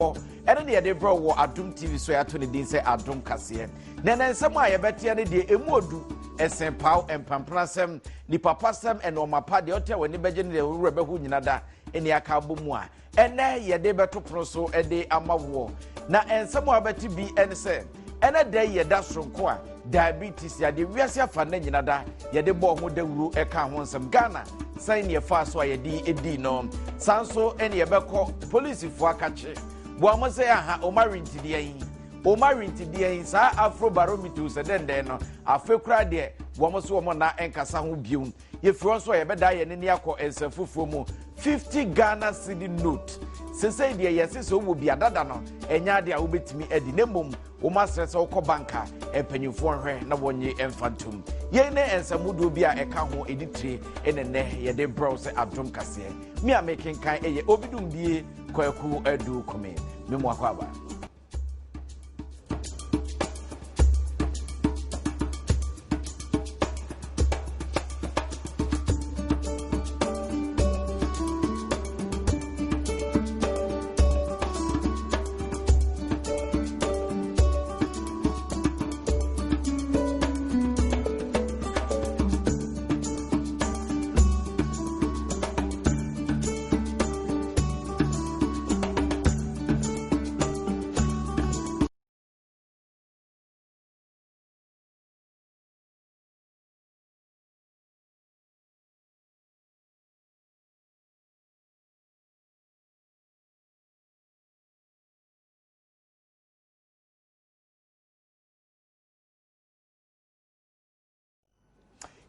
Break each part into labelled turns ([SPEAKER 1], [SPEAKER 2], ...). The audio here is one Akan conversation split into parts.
[SPEAKER 1] Ɛno ne yɛde brɛ wɔ Adom TV so yɛato ne din sɛ Adom Kaseɛ. Na ɛnɛ nsɛm a yɛbɛteɛ no deɛ ɛmu odu, ɛsen paw, mpampanasɛm, nipa pasɛm, ɛnɔɔma pa, deɛ ɔte a w'ani bɛgye ne deɛ worɛ bɛho nyina da ɛne aka abɔ mu a ɛnɛ yɛde bɛto pono so de ama woɔ. Na nsɛm a wobɛte bi ɛne sɛ ɛnɛ da yi yɛda soronko a diabetes yadeɛ wiase afa nna nyina da yɛde bɔɔ ho dawuro ɛka ho nsɛm. Ghana sɛn ne yɛfaa so a yɛde dii no. Saa nso ɛne yɛbɛkɔ polisifoɔ akakye boa mo sɛ aha ɔma rentedeɛ yi ɔma rentedeɛ yi saa afrobarometer sɛ dɛndɛn no afe koraa deɛ wɔn so wɔn na nkasa ho bio. Yɛfiri hɔ nso a yɛbɛda yɛn ani akɔ nsɛm foforɔ mu. 50 Ghana cedi note sesei deɛ yɛse sɛ wowɔ bi adada no ɛnyɛ adeɛ a wobɛtumi adi, na mmom wɔn asrɛ sɛ wokɔ bank a mpanyinfoɔ nhwɛ na wɔnye mfa ntom. Yɛn ne nsɛm hodoɔ bi a ɛka ho ɛdi tire ɛna nnɛ yɛde brɛw sɛ Adom Kaseɛ. Me a mekenkan ɛyɛ Obidumbie Kwaku Adu Kumi. Me mu akɔ aba.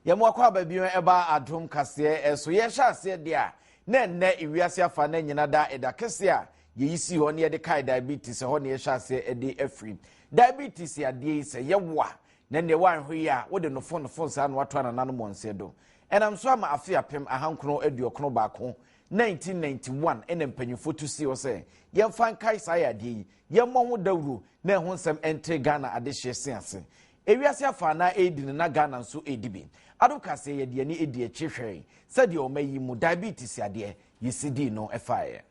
[SPEAKER 1] Yɛn akɔ aba bi ɛba Adom Kaseɛ ɛso. Yɛhyɛ aseɛ deɛ a na ɛnnɛ ewiase afa na nyina da ɛda kɛseɛ a yɛyi si hɔ ne yɛde kae diabetes ɛhɔ ne yɛhyɛ aseɛ ɛde afiri diabetes adeɛ yi sɛ yɛwo a na nea wanhwɛ yi a wode nofo nofo nsaa na wato anananom wɔn nsa do. Ɛnam so ama afe 1991 1991 ɛna mpanyinfoɔ tu si hɔ sɛ yɛmfa nkae saa yɛ adeɛ yi, yɛmmɔ ho dawuro na ɛho nsɛm ɛntere Ghana adehyeɛ se ase. Ewiase afa anaa edi no na Ghana nso edi bi. Adom Kaseɛ yɛde ani edi akyi hwɛe sɛdeɛ ɔma yi mu diabetes adeɛ yɛsi dii no ɛfaeɛ.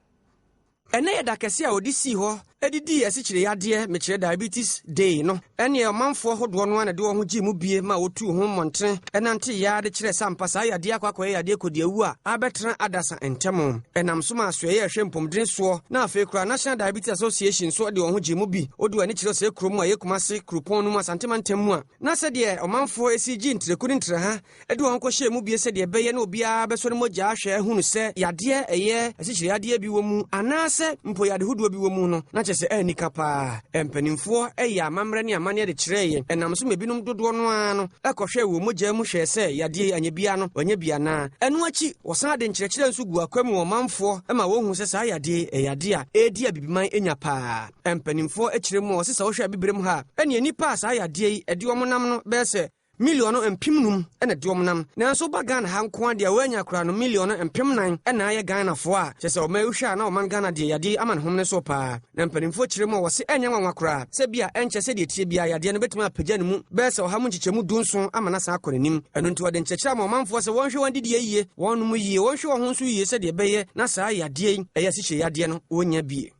[SPEAKER 2] Ɛnnɛ yɛ da kɛse a wɔde sii hɔ de dii asikyire yadeɛ, mekyerɛ Diabetes Day no. Ɛnneɛ ɔmanfoɔ hodoɔ no ara na ɛde wɔn ho gyee mu bie ma wɔtuu ho mmɔntene nanteeɛ ara de kyerɛɛ sɛ ampa saa yadeɛ akɔ akɔyɛ yadeɛ kɔdiawuo a abɛtena adasa ntam. Ɛnam so ma asoɛeɛ a ɛhwɛ mpomdene soɔ na afei koraa National Diabetes Association nso de wɔn ho gyee mu bi. Wode w'ani kyerɛ ɔsɛe kurom a ɛyɛ Kumase kuropɔn no mu Asante mantam mu a, na sɛdeɛ ɔmanfoɔ si gye ntireku ne ntraha de wɔn ho kɔhyɛɛ mu bie sɛdeɛ ɛbɛyɛ na obiara bɛsɔ ne mogya ahwɛ ahunu sɛ yadeɛ ɛyɛ asikyire yadeɛ bi wɔ mu anaasɛ mpo yade hodoɔ bi wɔ mu no, na kyerɛ sɛ anni ka paa. Mpanimfoɔ yɛ amammerɛ ne amanneɛ de kyerɛɛ yɛn, ɛnam so ma ebinom dodoɔ no ara no kɔhwɛɛ wɔn mogya mu hwɛɛ sɛ yadeɛ yi anyɛ biara no wɔanya bi anaa. Ɛno akyi, wɔsan de nkyerɛkyerɛ nso guu akwa mu wɔ ɔmanfoɔ ma wɔhuu sɛ saa yadeɛ yi ɛyɛ adeɛ a ɛredi Abibiman nya paa. Mpanimfoɔ kyerɛ mu a wɔse sɛ wohwɛ Abibirem ha a, ɛneɛ nnipa a saa yadeɛ yi ɛde wɔn nam no bɛyɛ sɛ miliɔno 5,000 na ɛde wɔn nam. Nanso woba Ghana ha nko ara deɛ wɔanya koraa no miliɔno 4,000 na ayɛ Ghanafoɔ a kyerɛ sɛ ɔman yi wohwɛ a na ɔman Ghana deɛ yadeɛ yi ama ne homene so paa. Na mpanimfoɔ kyerɛ mu a wɔse ɛnyɛ nwanwa koraa sɛ bi a ɛnkyɛ sɛdeɛ ɛteɛ biara yadeɛ no bɛtumi apagya ne mu bɛyɛ sɛ 70% ama no asan akɔ n'anim. Ɛno nti wɔde nkyerɛkyerɛ ama ɔmanfoɔ sɛ wɔnhwɛ wɔn adidie yie, wɔnnom yie, wɔnhwɛ wɔn ho nso yie sɛdeɛ ɛbɛyɛ na saa yadeɛ yi ɛyɛ asikyire yadeɛ no wɔnnya bie.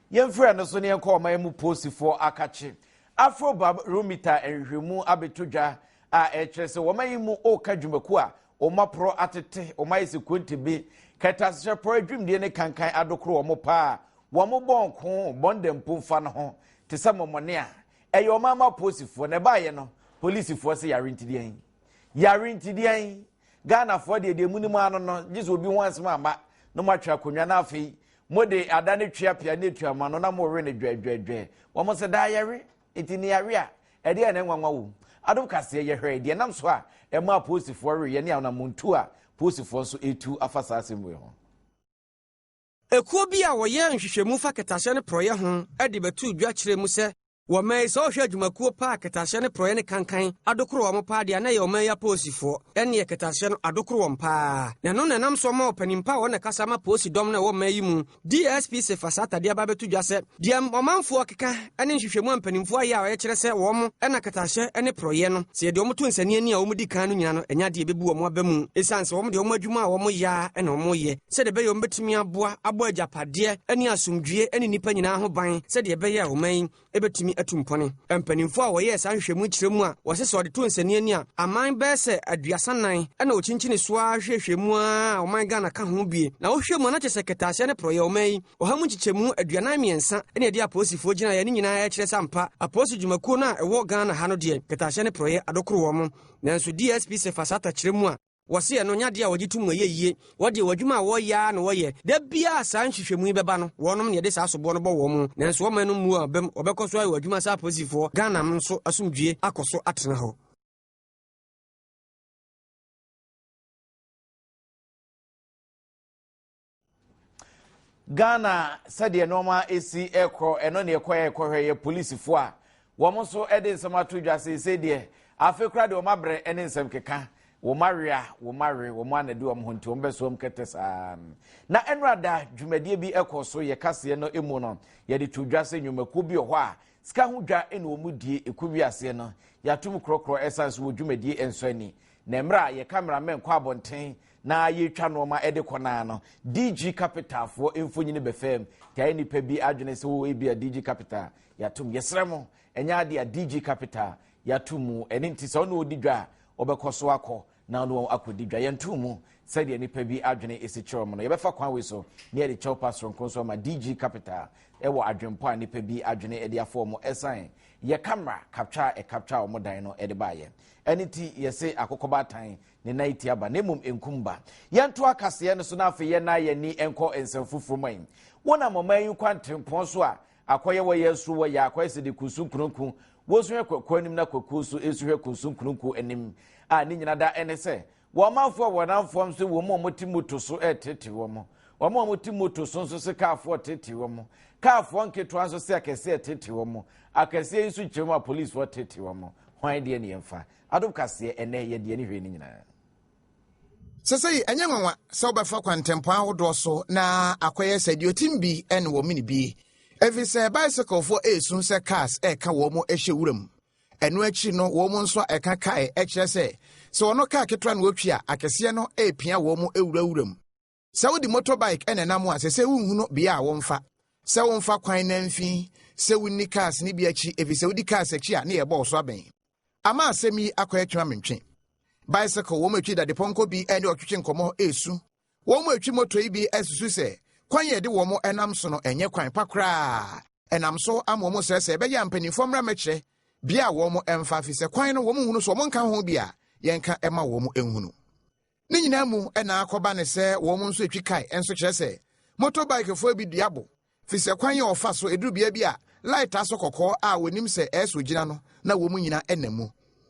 [SPEAKER 1] Yɛmfiri ɛno so ne yɛnkɔ ɔman mu posifoɔ akakye. Afrobarometer nhwehwɛmu abɛto dwa a ɛkyerɛ sɛ wɔn yi mu ɔreka dwumakuo a wɔn aporɔ atete wɔn ayɛ sɛ kuntebe kɛtɛasehyɛ porɔ adwumdie ne kankan adokoro wɔn paa wɔn bɔ nko bɔnda mpo mfa no ho te sɛ mɔmɔne a ɛyɛ wɔn ama posifoɔ na ɛbaayɛ no polisifoɔ sɛ yare nti deɛn yare nti deɛn Ghanafoɔ deɛ deɛ mu nim ano no gye sɛ obi ho asɛm ama na moatwe akonnwa no afei mode ada ne twea pia ne atua ma no na mowe no dwɛdwɛdwɛ. Wɔn sɛ daa yɛwe nti ne yɛawe a ɛdeɛ na nwanwa wɔ mu. Adom Kaseɛ yɛhwɛe deɛ nam so a ɛma apolisifoɔ weeɛ ne anamontu a polisifoɔ nso ɛtu afa saa asɛm wei ho.
[SPEAKER 2] Ekuo bi a wɔyɛ nhwehwɛmu fa kɛtɛasehyɛ ne porɔeɛ ho de bɛtoo dwa kyerɛɛ mu sɛ. Wɔ ɔman yi, sɛ wohwɛ adwumakuo pa a kɛtɛasehyɛ ne porɔeɛ ne kankan adokoro wɔn paa deɛ a, na ɛyɛ ɔman yi apolisifoɔ. Ɛnneɛ kɛtɛasehyɛ no adokoro wɔn paa. Na ɛno na ɛnam so ama ɔpanin pa a ɔno na ɛkasa ma polisi dɔm no a ɛwɔ ɔman yi mu, DSP Sefa Sata de aba abɛto dwa sɛ, deɛ ɔmanfoɔ keka ne nhwehwɛmu a mpanimfoɔ ayɛ a ɛkyerɛ sɛ wɔn na kɛtɛasehyɛ ne porɔeɛ no, sɛ yɛde wɔn to nsania ani a wɔdi kan no nyinaa no, ɛnyɛ adeɛ a ɛbɛbu wɔn aba mu ɛsiane sɛ wɔn deɛ wɔn adwuma a wɔyɛ ara na wɔyɛ sɛdeɛ ɛbɛyɛ wɔbɛtumi aboa abɔ agyapadeɛ ne asomdwoeɛ ne nnipa nyinaa ho ban sɛdeɛ ɛbɛyɛ a ɔman yi bɛtumi atu mpɔne. Mpanimfoɔ a wɔyɛɛ saa nhwehwɛmu kyerɛ mu a wɔse sɛ wɔde to nsania ani a, aman bɛyɛ sɛ 34 na wɔkyinkyini so ara hwehwɛ mu ara a ɔman Ghana ka ho bie. Na wohwɛ mu a na kyerɛ sɛ kɛtɛaseɛ ne porɔeɛ ɔman yi ɔha mu nkyekyɛmu 43 na ɛde apolisifoɔ gyinaeɛ ne nyinaa ɛkyerɛ sɛ ampa apolisi dwumakuo no a ɛwɔ Ghana ha no deɛ kɛtɛaseɛ ne porɔeɛ adokoro wɔn. Nanso DSP Sefa Sata kyerɛ mu a Wɔse ɛno nyɛ adeɛ a wɔgye to mu ɛyɛ yie. Wɔdeɛ wɔn adwuma a wɔyɛ ara na wɔyɛ. Da biara a saa nhwehwɛmu yi bɛba no, wɔnom na yɛde saa soboɔ no bɔ wɔn. Nanso wɔn no mmu wɔn abam, wɔbɛkɔ so ayɛ wɔn adwuma sɛ apolisifoɔ. Ghana nso asomdwie akɔ so atena hɔ.
[SPEAKER 1] Ghana sɛdeɛ nneɛma esi ɛkɔ ɛno ne ɛkɔ yɛ ɛkɔhwɛ yɛ polisifoɔ a wɔn nso de nsɛm ato dwa seesei deɛ afe koraa deɛ wɔn abrɛ ne nsɛm keka wɔn awe a wɔn awe wɔn anadi wɔn ho nti wɔn bɛso wɔn kɛtɛ saa na ɛnora da dwumadie bi ɛkɔ so yɛ kaseɛ no emu no yɛde to dwa sɛ nnwumakuo bi wɔ hɔ a sika ho dwa na wɔn die ɛkɔ wiaseɛ no yɛatom korɔkorɔ ɛsan so wɔ dwumadie nso ani na mmerɛ a yɛ cameramen kɔ abɔnten na yɛretwa nnoɔma de kɔ no ara no, DG Capital foɔ mfonini bɛfaa mu. Nti ayɛ nnipa bi adwene sɛ oh ebia DG Capital yɛatom. Yɛsrɛ mo, ɛnyɛ adeɛ a DG Capital yɛato mu. Ɛno nti sɛ wo ne wɔdi dwa a, wobɛkɔ so akɔ na wo ne wɔn akɔdi dwa. Yɛntoo mu sɛdeɛ nnipa bi adwene si kyerɛ wɔn no. Yɛbɛfa kwan wei so na yɛde kyɛw pa soronko nso ama DG Capital wɔ adwempɔ a nnipa bi adwene de afa wɔn ɛsan yɛ camera capture a ɛcapture wɔn dan no de baeɛ. Ɛno nti yɛse akokɔbaatan ne nan ti aba, na mmom nkum ba. Yɛntoa kaseɛ no so na afei yɛnnan yɛn ani nkɔ nsɛm foforɔ mu. Wonam ɔman yi kwantempɔn so a, akɔyɛ wɔ yɛn so wɔ yɛ akɔyɛ sɛ de kunsu nkununku wosu hwɛ kwakuo anim na kwakuo nso esu hwɛ kunsu nkununku anim a ne nyina da ɛne sɛ wɔn amanfoɔ a wɔnam fam so wɔn a wɔte moto so ɛretete wɔn wɔn a wɔte moto so nso se kaafoɔ tete wɔn kaafoɔ nketewa nso se akɛseɛ tete wɔn akɛseɛ yi nso kyerɛ mu a polisifoɔ tete wɔn hwan deɛ ne yɛmfa Adom kaseɛ ɛnɛ yɛde ani hwɛ ne nyinaa.
[SPEAKER 3] Sesei ɛnyɛ nwanwa sɛ wobɛfa kwantempɔn ahodoɔ so na akɔyɛ sɛ deɛ ɔtim bi ne wɔmene bi, ɛfiri sɛ bicyclefoɔ ɛresu sɛ cars ɛreka wɔn mu hyɛ wuram. Ɛno akyiri no wɔn nso a ɛka kae ɛkyerɛ sɛ sɛ wɔn kaa ketewa na wɔtwi a akɛseɛ no ɛrepia wɔn mu wura wuram. Sɛ wode motorbike na ɛnam a, ɛsɛ sɛ wunhunu bea a womfa. Sɛ womfa kwan no amfi, sɛ wunni cars no bi akyi, efisɛ wodi cars akyi a ne yɛ bɔ wo so abɛn. Ama asɛm yi akɔyɛ twe-ma-mentwe. Bicycle, wɔn a etwi dadepɔnkɔ bi ne ɔtwetwe nkɔmmɔ resu. Wɔn a etwi moto yi bi asusu sɛ kwan a yɛde wɔn nam so no nyɛ kwan pa koraa. Ɛnam so ama wɔn srɛ sɛ ɛbɛyɛ a mpanimfoɔ mmra mmɛkyerɛ bea a wɔn mfa, efisɛ kwan no wɔn nhunu so wɔn nka ho bi a yɛnka mma wɔn nhunu. Ne nyinaa mu na akɔba ne sɛ wɔn nso etwi kae nso kyerɛ sɛ motorbikefoɔ bi dua bo fi sɛ kwan yɛ ɔfa so eduru bea bi a light asɔ kɔkɔɔ a wɔnim sɛ ɛsɛ ogyina no na wɔn nyina nam mu.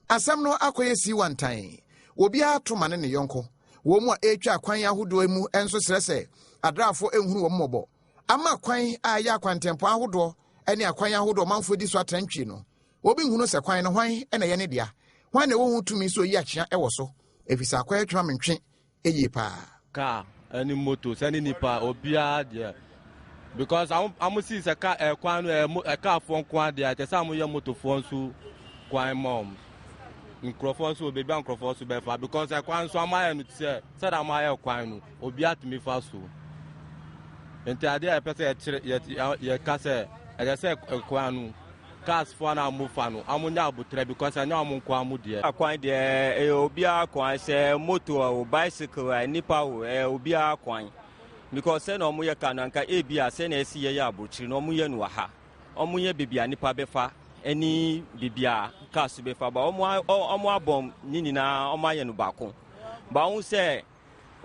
[SPEAKER 3] Asɛm no akɔyɛ sii wantan. Obiara to ma ne ne yɔnko. Wɔn mu a ɛretwa akwan ahodoɔ mu nso srɛ sɛ adraafoɔ nhunu wɔn mmɔbɔ. Ama kwan a ɛyɛ akwantempɔn ahodoɔ ne akwan ahodoɔ ɔmanfoɔ di so atrantwie no Obi nhunu sɛ kwan no hwan na ɛyɛ ne dea, hwan na ɛwɔ ho tumi sɛ oyi akyea wɔ so, efisɛ akwan atwam mentwe yie paa.
[SPEAKER 4] Car ɛne moto sɛ ne nipa obiara deɛ because amo si sɛ car ɛkwan no ɛyɛ car foɔ nko adeɛ ɛkyɛ sɛ amo yɛ moto foɔ nso kwan ma ɔmo nkurɔfoɔ nso beebi a nkurɔfoɔ nso bɛfa because ɛkwan nso amo ayɛ no sɛ sɛdeɛ amo ayɛ kwan no obiara tumi fa so nti adeɛ a yɛpɛ sɛ yɛkyerɛ yɛ yɛka sɛ ɛyɛ sɛ ɛkwan no. Cars foɔ na ɔmo fa no ɔmo nya abotrɛ because ɛnyɛ ɔmo nkoa mo deɛ.
[SPEAKER 5] Kwan deɛ ɛyɛ obiara kwan sɛ moto o bicycle a nipa o ɛyɛ obiara kwan because sɛ na ɔmo yɛ car no anka ebi a sɛ na ɛsi yɛyɛ abrokyiri no ɔmo yɛ no wɔ ha ɔmo yɛ beebi a nipa bɛfa ɛne beebi a cars bɛfa ba ɔmo ɔmo abɔm ne nyinaa ɔmo ayɛ no baako ba ɔmo sɛ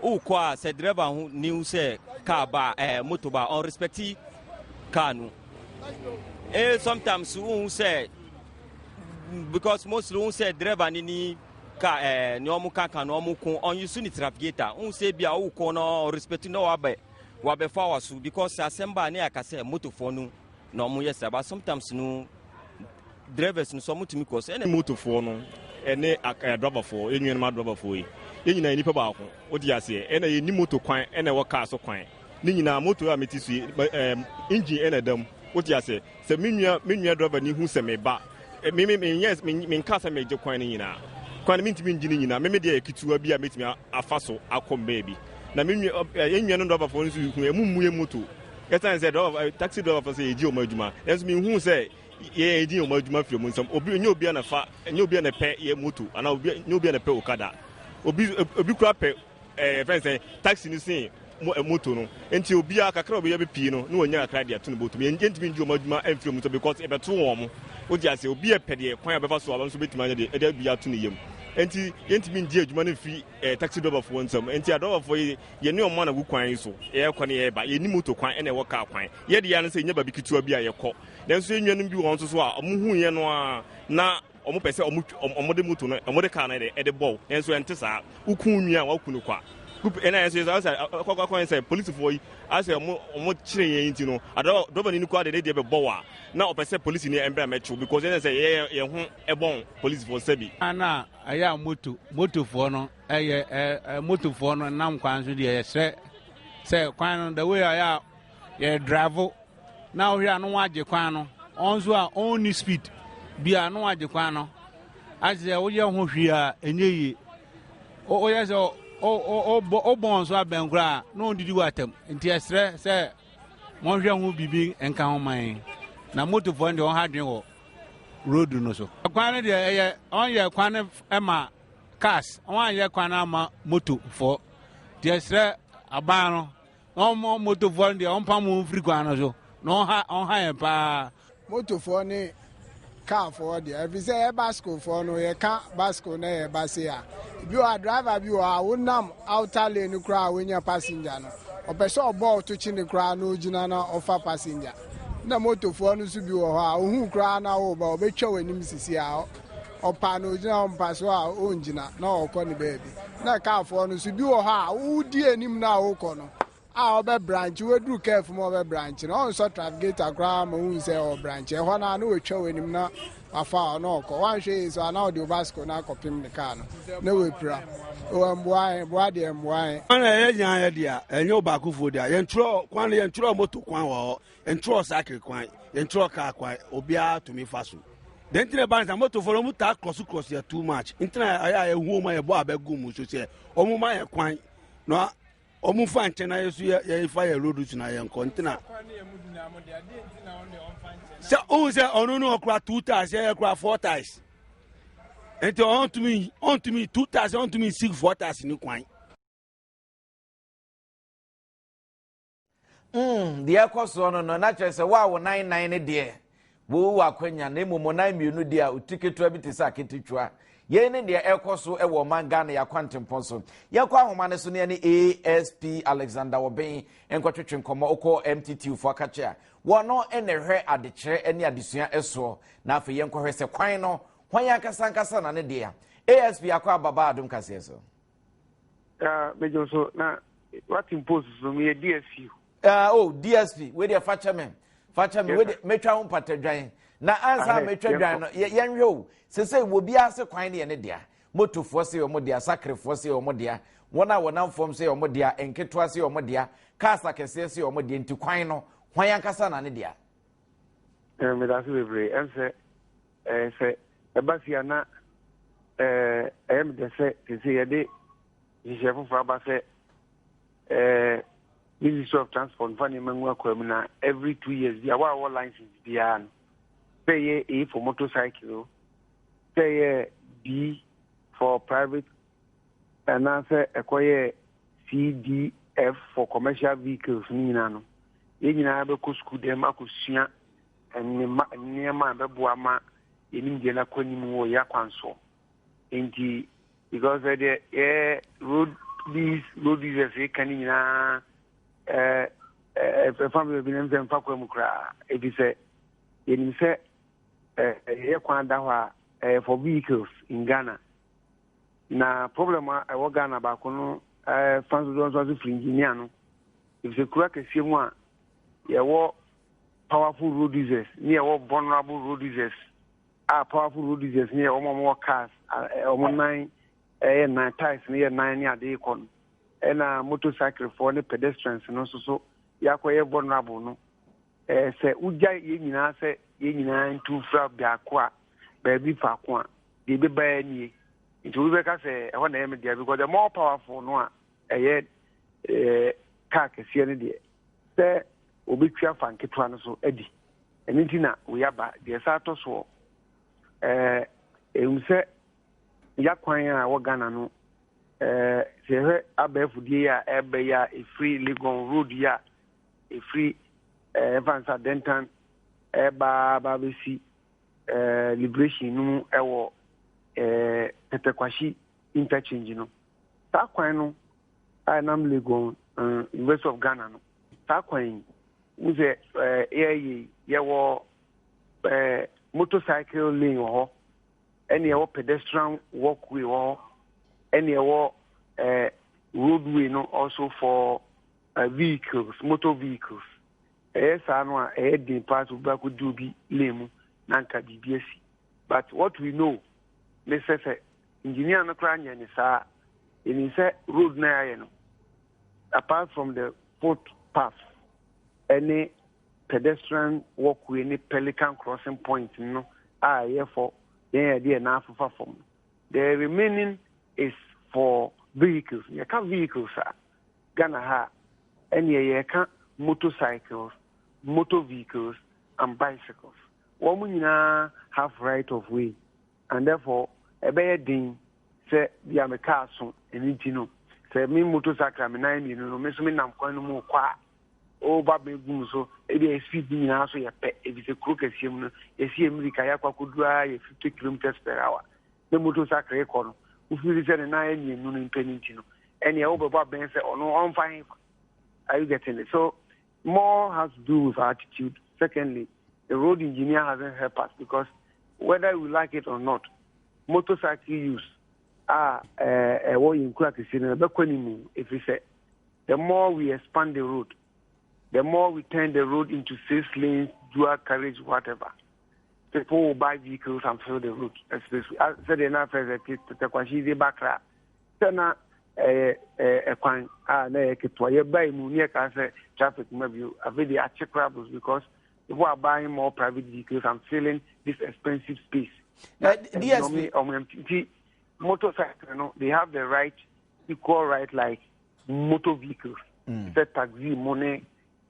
[SPEAKER 5] Wokɔ a sɛ driver ho ni wo sɛ car ba ɛɛ eh, moto ba ɔn respecti car no. Eh sometimes wohu sɛ because mostly wohu sɛ driver ni ni car ɛɛ eh, ne ɔmo kaka no ɔmo ko ɔn use ne trafficator wohu sɛ bi a wokɔ no ɔn respecti na wabɛ wabɛfa wa so because asɛm ba ne aka sɛ motofoɔ no na ɔmo yɛ saa but sometimes no. Drivers no so ɔmo tumi kɔ so ɛna.
[SPEAKER 6] Motofoɔ no ɛne adrɔbafoɔ, yɛn nuanom adrɔbafoɔ yi, yɛn nyinaa yɛ nipa baako, wote aseɛ, ɛna yɛnni moto kwan ɛna ɛwɔ kaa so kwan, ne nyinaa moto a mete so yi, engine ɛna ɛda mu, wote aseɛ, sɛ me nua me nua driver ni hu sɛ meba, me me menyɛ me menka sɛ megye kwan no nyinaa, kwan no mentumi ngye ne nyinaa, me me deɛ yɛ ketewa bi a metumi afa so akɔ baabi, na me nua yɛn nuanom driverfoɔ no nso hu ɛmu mmu yɛ moto, ɛsiane sɛ driver taxi driverfoɔ sɛ yɛgye wɔn adwuma, nanso mehu sɛ Yɛn yɛgye wɔn adwuma firi wɔn nsam. Obi nyɛ obi na fa nyɛ obi na pɛ yɛ moto anaa obi nyɛ obi na pɛ okada. Obi obi kura pɛ ɛɛ eh, fɛn sɛn taxi no sen eh, moto no. Nti obiara kakra obi yɛ bɛ pii no na wɔnya kakra de ato ne bɔtɔ mu. Yɛn yɛntumi ngye wɔn adwuma mfiri wɔn nsam because ɛbɛto wɔn. Wogye ase obi yɛ pɛ deɛ kwan a bɛfa so a wɔn nso bɛtumi anyɛ deɛ ɛde bi ato ne yam. Nti yɛntumi ngye adwuma no mfiri ɛɛ eh, taxi driverfoɔ nsam. Nti adriverfoɔ yi yɛne wɔn na gu kwan yi so yɛrekɔ ne yɛreba. Yɛnni moto kwan ɛna ɛwɔ kaa kwan. Yɛde yɛ ano sɛ yɛnya baabi ketewa bi a yɛkɔ. Nanso yɛn nuanom bi wɔ hɔ nso so a wɔhuu yɛn no ara na wɔpɛ sɛ wɔde moto no, wɔde kaa no de ɛde bɔ wo. Nanso ɛnte saa. Woku wo nua a, woaku no kwa. Ɛna yɛn nso yɛ sɛ akɔkɔ akɔyɛ sɛ polisifoɔ yi asɛ wɔn wɔn kyerɛ yɛn nti no, adrɔbani no kura de ne deɛ bɛbɔ wo a, na ɔpɛ sɛ polisini mbra mɛkyew because yɛn sɛ yɛyɛ yɛn ho ɛbɔn polisifoɔ sɛbi.
[SPEAKER 7] Ana ɛyɛ a moto motofoɔ no ɛyɛ ɛ motofoɔ no nam kwan so deɛ yɛsrɛ sɛ kwan no the way a yɛ a yɛ drive na wohwɛ a na wagye kwan no ɔn nso a ɔnni speed bi a na wagye kwan no ase sɛ woyɛ ho hwee a ɛnyɛ yie woyɛ sɛ wobɔn so abɛn koraa na ɔndidi wɔ atam nti ɛserɛ sɛ monhwɛ ho biribi nka ho man na motofoɔ no deɛ ɔha dwen wɔ road no so kwan no deɛ ɛyɛ ɔnyɛ kwan no ma cars ɔanyɛ kwan no ama motofoɔ nti ɛserɛ aban no Na ɔmo motofoɔ no deɛ ɔmpam wɔn mfiri kwan no so na ɔha ɔha yɛn paa.
[SPEAKER 8] Motofoɔ ne kaafoɔ deɛ ɛfiri sɛ yɛ bicyclefoɔ no yɛka bicycle na yɛba se a ebi wɔ a driver bi wɔ hɔ a wonam outer lane no koraa a wonya passenger no ɔpɛ sɛ ɔbɔ ɔto kyene koraa na ogyina na ɔfa passenger na motofoɔ no nso bi wɔ hɔ a ohun koraa na woba ɔbɛtwa w'anim sisi a ɔpa na ogyina ɔmpa so a ɔngyina na ɔkɔ ne baabi na kaafoɔ no nso bi wɔ hɔ a wodi anim na wokɔ no a ɔbɛ branch waduru kɛf mu ɔbɛ branch na ɔnsɔ trafficator koraa ma wohu sɛ ɔwɔ branch ɛhɔ no a na watwa w'anim na wafa hɔ na ɔkɔ wanhwɛ yie so a na ɔde obasikɔ no akɔpem ne kaa no na wapira mmoa yɛn boa deɛ mmoa yɛn.
[SPEAKER 9] Kwan na ɛyɛ nyinaa yɛ dea ɛnyɛ ɔbaakofoɔ dea yɛntwerɛ kwan no yɛntwerɛ moto kwan wɔ hɔ yɛntwerɛ sakre kwan yɛntwerɛ kaa kwan obiara tumi fa so deɛ nti na ɛba ne sɛ motofoɔ no wɔn taa krɔso krɔso yɛ too much nti na ɛyɛ a yɛhu wɔn a yɛbɔ abɛgu mu so sɛ wɔn ma yɛ kwan na wɔn fa nkyɛn na yɛ so yɛ yɛfa yɛ road so na yɛn kɔ nti na sɛ ohun sɛ ɔno no ɔkura two times yɛ kura four times nti ɔntumi ɔntumi two times ɔntumi six four times ni kwan.
[SPEAKER 1] Mm, deɛ ɛkɔ soɔ no no na kyerɛ sɛ wo a wo nan nan no deɛ wowɔ akwanya na mmom wo nan mmienu deɛ a ɔti ketewa bi te sɛ aketewa yei ne deɛ ɛkɔ so wɔ ɔman ghana yɛ akwantempɔn so yɛkɔ ahoma no so ne ɛne asp alexander wɔbɛn nkɔtwetwe nkɔmmɔ wokɔ mttu foɔ akakye a wɔno na ɛhwɛ adekyerɛ ne adesua soɔ na afei yɛnkɔhwɛ sɛ kwan no hwan ankasa ankasa na ne deɛ asp akɔ ababa adom kaseɛ so
[SPEAKER 10] Ah, mejɔ so na wate post so meyɛ DSP.
[SPEAKER 1] Ah, oh, DSP, wei deɛ fa kyɛ me. Fa kyɛ me, wei deɛ metwa ho mpatadwan. Na ansa metwa dwan no, yɛnhwɛ o. Sese wɔ bi ase kwan ne yɛ ne dea. Motofoɔ se wɔn dea, sakrefoɔ se wɔn dea, wɔn a wɔnam fam se wɔn dea, nketewa se wɔn dea, cars akɛseɛ se wɔn dea, nti kwan no, hwan ankasa na ne dea?
[SPEAKER 10] Eh, medase bebree. Ɛm sɛ, eh, sɛ ɛba si a na eh, ɛyɛ me dɛ sɛ sese yɛde nhyehyɛe foforɔ aba sɛ eh, Ministry of Transport nfa nneɛma ngu akwan mu na every 2 years bi a wɔawɔ license biara no sɛ ɛyɛ A for motorcycle o sɛ ɛyɛ B for private anaasɛ ɛkɔyɛ C D F for commercial vehicles no nyinaa no yɛn nyinaa bɛkɔ sukuu dɛm akɔsua nneɛma a ɛbɛboa ma yɛn nimdeɛ no akɔ anim wɔ yɛn akwan soɔ. Nti because ɛdeɛ yɛ road these road users ka ne nyinaa ɛɛ ɛfa baabi na sɛ mfa kwan mu koraa ebi sɛ yɛnim sɛ ɛyɛ kwan da hɔ a ɛyɛ for vehicles in Ghana na problem a ɛwɔ Ghana baako no ɛɛ fa nso nso ase firi engineer no efisɛ kuro akɛseɛ mu a yɛwɔ powerful road users ne yɛwɔ vulnerable road users. A powerful road users ne yɛ wɔn a wɔwɔ cars, wɔn nan ɛyɛ nan, tyres no yɛ nan ne ade rekɔ no. Ɛna motorcycle foɔ ne pedestrians no nso so yɛakɔyɛ vulnerable no. Ɛɛ sɛ wogya yɛn nyinaa sɛ yɛn nyinaa ntu mfira biako a, baabi faako a, deɛ ɛbɛba nie. Nti obi bɛka sɛ ɛhɔ na ɛyɛ me dea because the more powerful no a ɛyɛ ɛɛ kaa kɛseɛ no deɛ sɛ obɛtwi afa nketewa no so adi. Ɛno nti na wei aba. Deɛ ɛsan atɔ soɔ, ɛɛ ɛwom sɛ yakwan a ɛwɔ Ghana no, ɛɛ sɛ yɛhwɛ abɛɛfo die yi a ɛreba yi a ɛfiri Legon road yi a ɛfiri ɛɛ ɛmfa nsa Dentan ɛreba ba abɛsi ɛɛ Liberation no mu ɛwɔ ɛɛ Pɛtɛkwahyi interchange no. Saa kwan no a ɛnam Legon uh, University of Ghana no, saa kwan yi, wohu sɛ ɛɛ yɛyɛ yi, yɛwɔ ɛɛ motorcycle lane wɔ hɔ, ɛne ɛwɔ pedestrian walkway wɔ hɔ, ɛne ɛwɔ ɛɛ roadway no also for uh, vehicles, motor vehicles. Ɛyɛ saa no a, ɛyɛ den paa sɛ obi akɔdi obi lane mu na nka biribi asi. But what we know ne sɛ sɛ engineer no koraa nyɛ ne saa, yɛnim sɛ road no a yɛayɛ no, apart from the footpath ɛne pedestrian walkway ne pelican crossing point no a ɛyɛ for yɛn a yɛde yɛn nan afefa fam no, the remaining is for vehicles. Yɛka vehicles a, Ghana ha a, ɛneɛ yɛka motorcycles, motor vehicles and bicycles. Wɔn nyinaa have right of way and therefore ɛbɛyɛ den sɛ bia me kaa so ɛno nti no sɛ me motorcycle a me nan mmienu no me nso me nam kwan no mu kɔ a ɔba bɛgu mu so ebi a speed nyinaa so yɛ pɛ efisɛ kuro kɛseɛ mu no yɛsi yɛ mmirika yɛakɔ akɔduru ara yɛ 50 kilometers per hour na motorcycle rekɔ no wofiri sɛ ne nan yɛ mmienu no mpɛ no nti no ɛneɛ wobɛbɔ abɛn sɛ ɔno ɔmfa hefa. Are you getting it? So more has to do with our attitude. Secondly, the road engineer hasn't helped us because whether we like it or not, motorcycle use a ɛwɔ yɛn kura kɛseɛ no ɛbɛkɔ ne mu ɛfiri sɛ the more we expand the road, the more we turn the road into six lanes, dual carriage, whatever. People will buy vehicles and fill the road. Especially, sɛdeɛ na afɛ sɛ tɛkwahye de ba kra. Sɛ na ɛyɛ ɛkwan a na ɛyɛ ketewa. Yɛbae mu ne yɛkaa sɛ traffic ma bio. Afei deɛ akye koraa bros because people are buying more private vehicles and filling this expensive space.
[SPEAKER 1] Na DSP.
[SPEAKER 10] Ɔmo nti motorcycle no they have the right equal right like motor vehicles. Sɛ taxi mo ne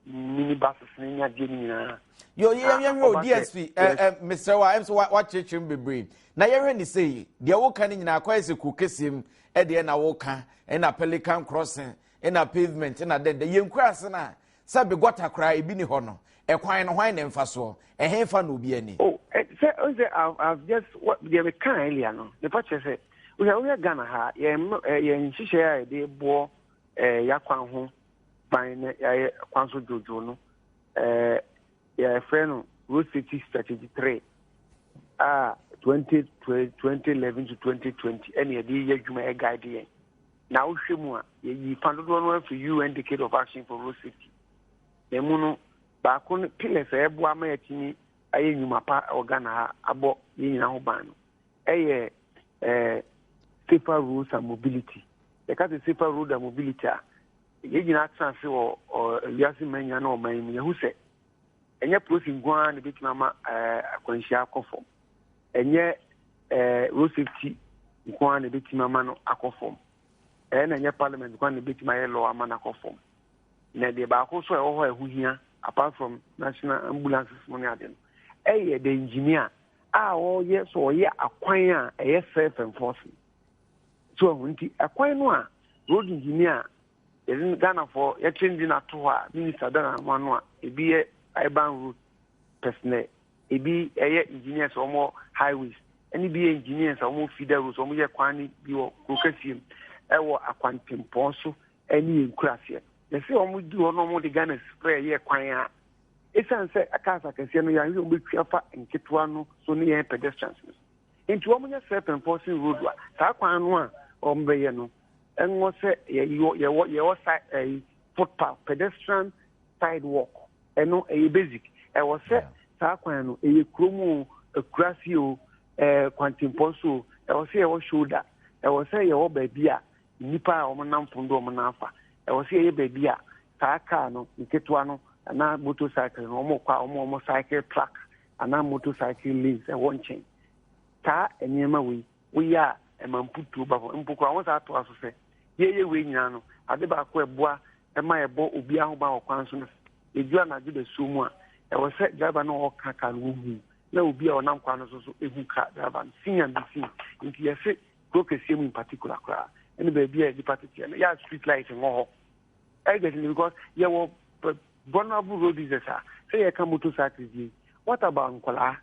[SPEAKER 10] mini buses ne ne adeɛ no nyinaa.
[SPEAKER 1] Yo, yɛn yɛn hwɛ o DSP ɛ ɛ mesrɛ wa ɛm sɛ wakyerɛkyerɛ mu bebree na yɛhwɛ ne sɛ yi deɛ woka no nyinaa akɔyɛ sɛ kuro kɛseɛ mu ɛdeɛ na woka ɛna pelican crossing ɛna pavement ɛna dɛn dɛ yɛn kura ase no a sɛ begɔta koraa ebi ni hɔ no ɛkwan no hwan na ɛmfa soɔ ɛhe fa na obi ani.
[SPEAKER 10] Oh, sɛ ɔn sɛ I've just deɛ meka earlier no nipa kyerɛ sɛ wohwɛ wohwɛ Ghana ha yɛn yɛn nhyehyɛe a yɛde boɔ ɛɛ yakwan ho ban na yɛayɛ kwan so dwoodwoo no, ɛɛ yɛfrɛ no Road Safety Strategy 3 a 2011 to 2020 ɛna yɛde yɛ adwuma ɛguide yɛn. Na wohwɛ mu a, yɛyi fa dodoɔ no afiri UN Decade of Action for Road Safety. Na emu no, baako no pillars a ɛboa ma yɛatumi ayɛ nnwuma pa wɔ Ghana ha abɔ yɛn nyinaa ho ban no ɛyɛ ɛɛ safer roads and mobility. Yɛka sɛ safer road and mobility a, yɛn nyinaa tena ase wɔ wiase mma nyinaa ne ɔman yi mu, yɛhu sɛ ɛnyɛ polisi nko ara na ebetumi ama akwanhyia akɔ fam. Ɛnyɛ road safety nko ara na ebetumi ama no akɔ fam. Ɛyɛ na ɛnyɛ parliament nko ara na ebetumi ayɛ law ama no akɔ fam. Na deɛ baako nso a ɛwɔ hɔ a ɛho hia apart from national ambulances no ne ade no, ɛyɛ the engineer a ɔyɛ so ɔyɛ akwan a ɛyɛ self enforcing. So ahu nti ɛkwan no a road engineer yɛde Ghanafoɔ yɛkyerɛ ne din ato hɔ a minister da n'ano ano a ebi yɛ urban road personnel, ebi ɛyɛ engineers a wɔwɔ highways, ɛne bi yɛ engineers a wɔwɔ feeder roads, wɔyɛ kwan no bi wɔ kuro kɛseɛ mu ɛwɔ akwantempɔn so ɛne yɛn nkuraseɛ. Yɛsɛ wɔn di hɔ na wɔn de Ghana spray yɛ kwan a esiane sɛ cars akɛseɛ no yɛahwɛ wɔn bɛtwi afa nketewa no so ne yɛn pedestrians no so. Nti wɔn nyɛ self enforcing road a saa kwan no a wɔn bɛyɛ no ɛngɔ sɛ yɛyɔ yɛwɔ yɛwɔ sa ɛyi footpath pedestrian sidewalk ɛno ɛyɛ basic ɛwɔ sɛ saa kwan no ɛyɛ kurom o. akurase o, ɛɛ kwantempɔn so o, ɛwɔ sɛ yɛwɔ shoulder, ɛwɔ sɛ yɛwɔ baabi a nnipa a wɔnam fam de wɔn nan afa. Ɛwɔ sɛ yɛyɛ baabi a saa kaa no nketewa no anaa motorcycle no wɔkɔ a wɔn wɔn cycle track anaa motorcycle lanes ɛwɔ nkyɛn. Saa nneɛma wei woyɛ a ɛma mputuo ba fam. Mpo koraa wɔn saa toa so sɛ yɛyɛ wei nyinaa no ade baako a ɛboa ɛma yɛbɔ obiara ho ban wɔ kwan so no yɛduru anadwo dasuo mu a ɛwɔ sɛ driver no a ɔka kaa no wohu na obi a ɔnam kwan no so so ehu ka driver no seen and be seen nti yɛse kuro kɛseɛ mu in particular koraa ɛne baabi a nipa teteɛ no yɛ street light nwɔ hɔ ɛgɛt because yɛwɔ vulnerable road users a sɛ yɛka motorcycle die what about nkɔlaa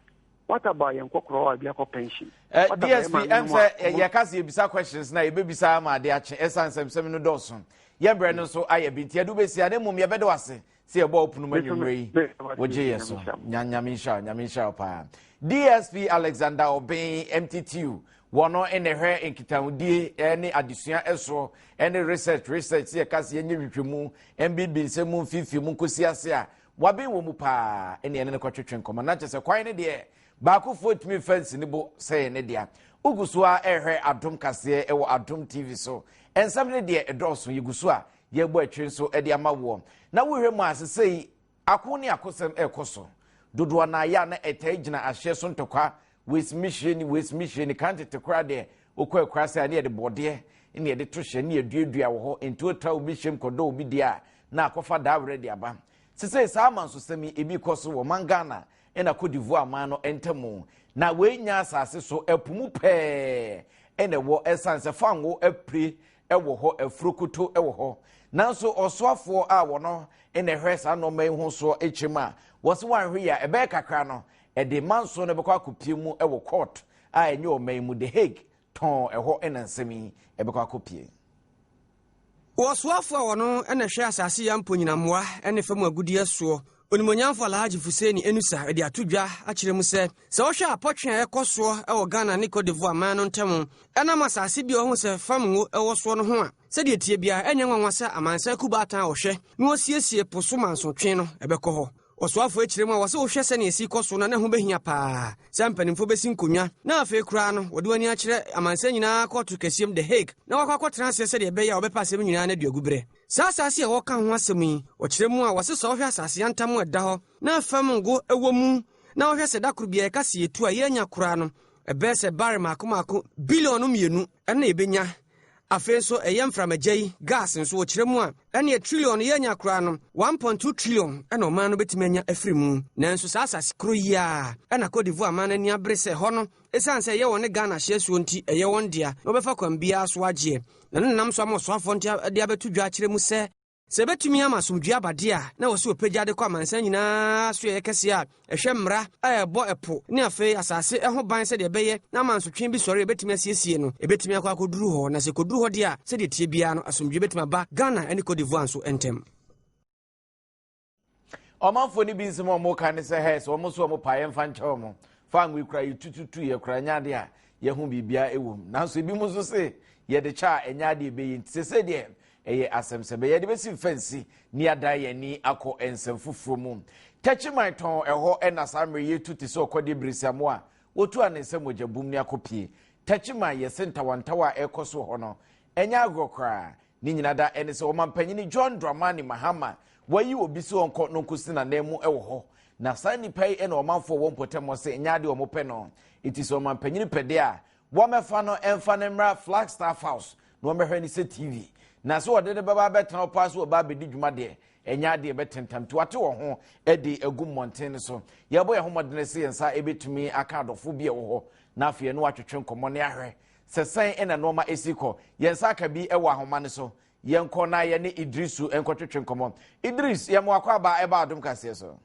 [SPEAKER 10] what about yɛn nkɔkorɔ a bi akɔ pension.
[SPEAKER 1] Eh, dsp ɛm sɛ eh, yɛka sɛ yɛbisa questions na yɛbɛbisa ama ade akye ɛsiane sɛ nsɛm no dɔɔso yɛn berɛ no nso ayɛ bi nti yɛde wobɛsia na mmom yɛbɛde wase sɛ yɛbɔ wo pono mu anwummerɛ yi wogye yɛ so nyame nhyira wo nyame nhyira wo paa dsp alexander ɔben mttu wɔno na ɛhwɛ nkitahodie ne adesua ɛsoɔ ne research research sɛ yɛka sɛ yɛnyɛ nhwehwɛmu mbibi nsɛm mu mfimfini mu nkɔsi ase a waben wɔ mu paa ɛne ɛne no kɔtwetwe nkɔmmɔ na kyɛ sɛ kwan no deɛ baakofoɔ tumi fa nsi ne bo sɛ yɛ ne dea wogu so a ɛrehwɛ adom kaseɛ ɛwɔ adom tv so nsɛm no deɛ ɛdɔɔso yɛgu so a yɛbɔ akyire nso de ama woɔ na wohwɛ mu a sesei ako ne akosɛm ɛrekɔ so dodoɔ no ayɛ a na ɛtaa gyina ahyeɛ so ntɔkwa wesimi hyire ni wesimi hyire ni kan tete koraa deɛ wokɔ akura sɛ ne yɛde bɔdeɛ ne yɛde to hyɛ ne yɛduadua wɔ hɔ nti wotra obi hyɛm kɔdɔ obi deɛ a na akɔfa daawerɛ de aba sesei saa amansosɛm yi ebi kɔ so wɔ man Ghana ɛna Cote d'Ivoire man no ntamu na wei nya asase so ɛpo mu pɛɛ ɛna ɛwɔ ɛsan sɛ fango apue wɔ hɔ, afurokoto wɔ hɔ. Nanso ɔsoafoɔ a wɔno na ɛhwɛ saa nnoɔma yi ho soɔ kyerɛ mu a, wɔse wɔanhwɛ yie a ɛbɛyɛ kakra no, ɛde manso no bɛkɔ akɔpie mu wɔ court a ɛnyɛ ɔman yi mu, The Hague, tɔn ɛhɔ na nsɛm yi ɛbɛkɔ akɔpie.
[SPEAKER 2] Ɔsoafoɔ a wɔno na ɛhwɛ asase yi amponyinammoa ne fam agudeɛ soɔ, Onimuonyamfo Alhaji Fuseni Enusa de ato dwa akyerɛ mu sɛ, sɛ wohwɛ apɔtwe a ɛkɔ soɔ wɔ Ghana ne Cote d'Ivoire man no ntam ɛnam asase bi a wɔahu sɛ fam ngo wɔ soɔ no ho a, sɛdeɛ ɛteɛ biara ɛnyɛ nwanwa sɛ amansan kubaatan a wɔhwɛ na wɔsiesie po so mansotwe no bɛkɔ hɔ. Ɔsoafoɔ akyerɛ mu a wɔse wohwɛ sɛnea ɛsi kɔ so no na ɛho bɛhia paa sɛ mpanimfoɔ bɛsi nkonnwa na afei koraa no wɔde wɔn ani akyerɛ amansan nyinaa kɔɔto kɛseɛ mu The Hague na wɔakɔ akɔtena aseɛ sɛdeɛ ɛbɛyɛ a wɔbɛpɛ asɛm nyinaa no aduagu berɛ. Saa asase a wɔreka ho asɛm yi, wɔkyerɛ mu a, wɔse sɛ wohwɛ asase yantam a ɛda hɔ na fam ngo wɔ mu na wohwɛ sɛ da koro biara ɛka sɛ yɛtu a yɛrenya koraa no, ɛbɛyɛ sɛ barrel mmaako mmaako biliɔn mmienu na yɛbɛnya. Afei nso ɛyɛ mframagya yi, gas nso, wɔkyerɛ mu a, ɛneɛ trillion yɛrenya koraa no, 1.2 trillion na ɔman no bɛtumi anya afiri mu. Nanso saa asase koro yi ara na Cote d'Ivoire man no ani abere sɛ ɛhɔ no, Esiane sɛ ɛyɛ wɔne Ghana hyeɛ soɔ nti, ɛyɛ wɔn dea na wɔbɛfa kwan biara so agyeɛ. Na ɛno nenam so ama ɔsoafoɔ no de abɛto dwa akyerɛ mu sɛ, sɛ ɛbɛtumi ama asomdwoeɛ aba deɛ a, na ɛwɔ sɛ wɔpagya de kɔ amansan nyinaa asoɛeɛ kɛseɛ a ɛhwɛ mmara a ɛbɔ ɛpo ne afei asase ho ban sɛdeɛ ɛbɛyɛ na amansotwe bi sɔre a ɛbɛtumi asiesie no, ɛbɛtumi akɔ akɔduru hɔ. Na sɛ ɛkɔduru hɔ deɛ a, sɛdeɛ ɛteɛ biara no, asomdwoeɛ bɛtumi aba Ghana ne Cote d'Ivoire nso ntam.
[SPEAKER 1] Ɔmanfoɔ no bi nsɛm a wɔka ne sɛ hɛ sɛ wɔn nso wɔn pa yɛmfa nkyɛ wɔn fa ngo kura yɛtututu yɛ kura nyɛ adeɛ a yɛho biribiara wɔ mu nanso ebi mu nso se yɛde kyɛ a ɛnyɛ adeɛ ɛbɛyɛ nti sɛ sɛ deɛ ɛyɛ asɛm sɛ bɛyɛ de bɛsi mfɛnsi ne adan yɛn ani akɔ nsɛm foforɔ mu tɛkyiman tɔn ɛhɔ ɛna saa mmerɛ yɛtu te sɛ ɔkɔdeɛ birisiamo a wɔtu a ne nsa mogya bum ne akɔpie tɛkyiman yɛse ntawantawa a ɛkɔ so hɔ no ɛnyɛ agorɔ koraa Ne nyina da ɛne sɛ ɔmampanyini John Dramani Mahama wayi obi sɛ ɔnkɔ no nkɔsi n'ananmu wɔ hɔ. Na saa nnipa yi na ɔmanfoɔ wɔ mpɔtam hɔ sɛ ɛnyɛ adeɛ wɔn pɛ no. Enti sɛ ɔmampanyini pɛ deɛ a, wɔmmɛfa no mfa no mmra Flagstaff House na wɔmmɛhwɛ no sɛ TV. Na sɛ wɔde no bɛba abɛtena hɔ paa sɛ wɔba abɛdi dwuma deɛ, ɛnyɛ adeɛ ɛbɛtentam. Nti wɔate wɔn ho de agu mmɔnten no so. Yɛbɔ yɛn ho mmɔdene sɛ yɛn nsa ɛbɛtumi aka adɔfoɔ bi a ɛwɔ hɔ na afei yɛne wɔatwetwe nkɔmmɔ ne ahwɛ Sɛ sɛn na nnoɔma si kɔ. Yɛn nsa aka bi wɔ ahoma no so. Yɛnkɔ na yɛne Idrisu nkɔtwetwe nkɔmmɔ. Idris, yɛn mo akwaaba ɛba adom kaseɛ so.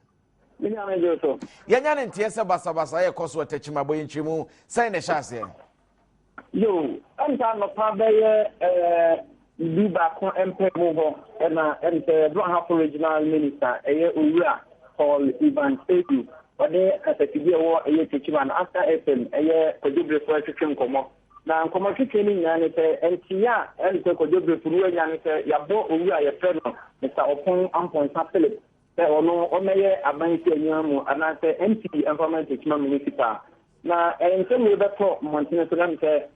[SPEAKER 11] Me nua me gye so.
[SPEAKER 1] Yɛnya ne nteɛ sɛ basabasa yɛ kɔ so wɔ Tekyima bɔ yɛn nkyerɛmu sɛn na ɛhyɛ aseɛ?
[SPEAKER 11] Yo, ɛnta anɔpa bɛyɛ ɛɛ du baako mpɛ mu hɔ ɛna ɛm sɛ Brong Ahafo Regional Minister ɛyɛ Owura Paul Evans Adu Ɔne kasafidie a ɛwɔ ɛyɛ Techiman Asta FM ɛyɛ Kwadwo Brefo ɛtwetwe nkɔmmɔ. Na nkɔmmɔ twetwe no nyinaa ne sɛ nteeɛ a ɛne sɛ Kwadwo Brefo no wanya ne sɛ yɛabɔ owura a yɛfrɛ no Mister Ɔpɔn Amponsah Philip sɛ ɔno ɔmmɛyɛ aban si anwuan mu anaasɛ MP mfa ma Techiman Municipal. Na nsɛm wei bɛtɔ mmɔntene so nam sɛ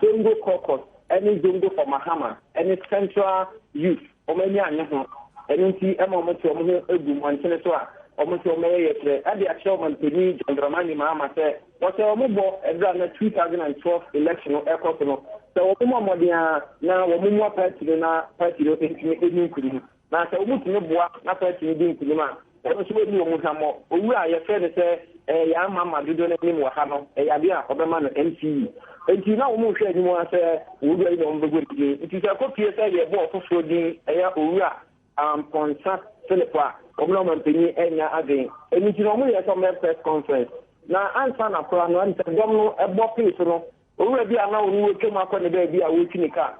[SPEAKER 11] Zongo Caucus ne Zongo for Mahama ne Central Youth wɔn ani annye ho. Ɛno nti ɛma wɔte wɔn ho gu mmɔntene so a wɔn nso wɔyɛ yɛkyerɛ de akyerɛ ɔmanpanin John Dramani Mahama sɛ wɔhyɛ wɔn bɔ ɛberɛ a na 2012 election no ɛrekɔ so no sɛ wɔn mmɔ mmɔden ara na wɔn mmoa party no na party no ntumi nni nkunim. Na sɛ wɔtumi boa na party no di nkunim a, wɔn nso wɔnni wɔn hwammɔ. Owura a yɛfrɛ no sɛ Yaa Mama dodoɔ no anim wɔ ha no, ɛyɛ adeɛ a ɔbɛma no MCE. Enti na wɔrehwɛ anim ara sɛ owura yi na wɔbɛbɔ ne din. Nti sɛ ɛkɔpue sɛ yɛbɔ ɔfoforɔ din, ɛyɛ Owura Amponsah Philip a, wɔn ne ɔmanpanin annya adwene. Ɛno nti na wɔyɛɛ sɛ wɔbɛyɛ press conference. Na ansa na koraa no, ɛne sɛ dɔm no bɔ pee so no, owura bi a na ɔno retwam akɔ ne baabi a ɔretwi ne kaa,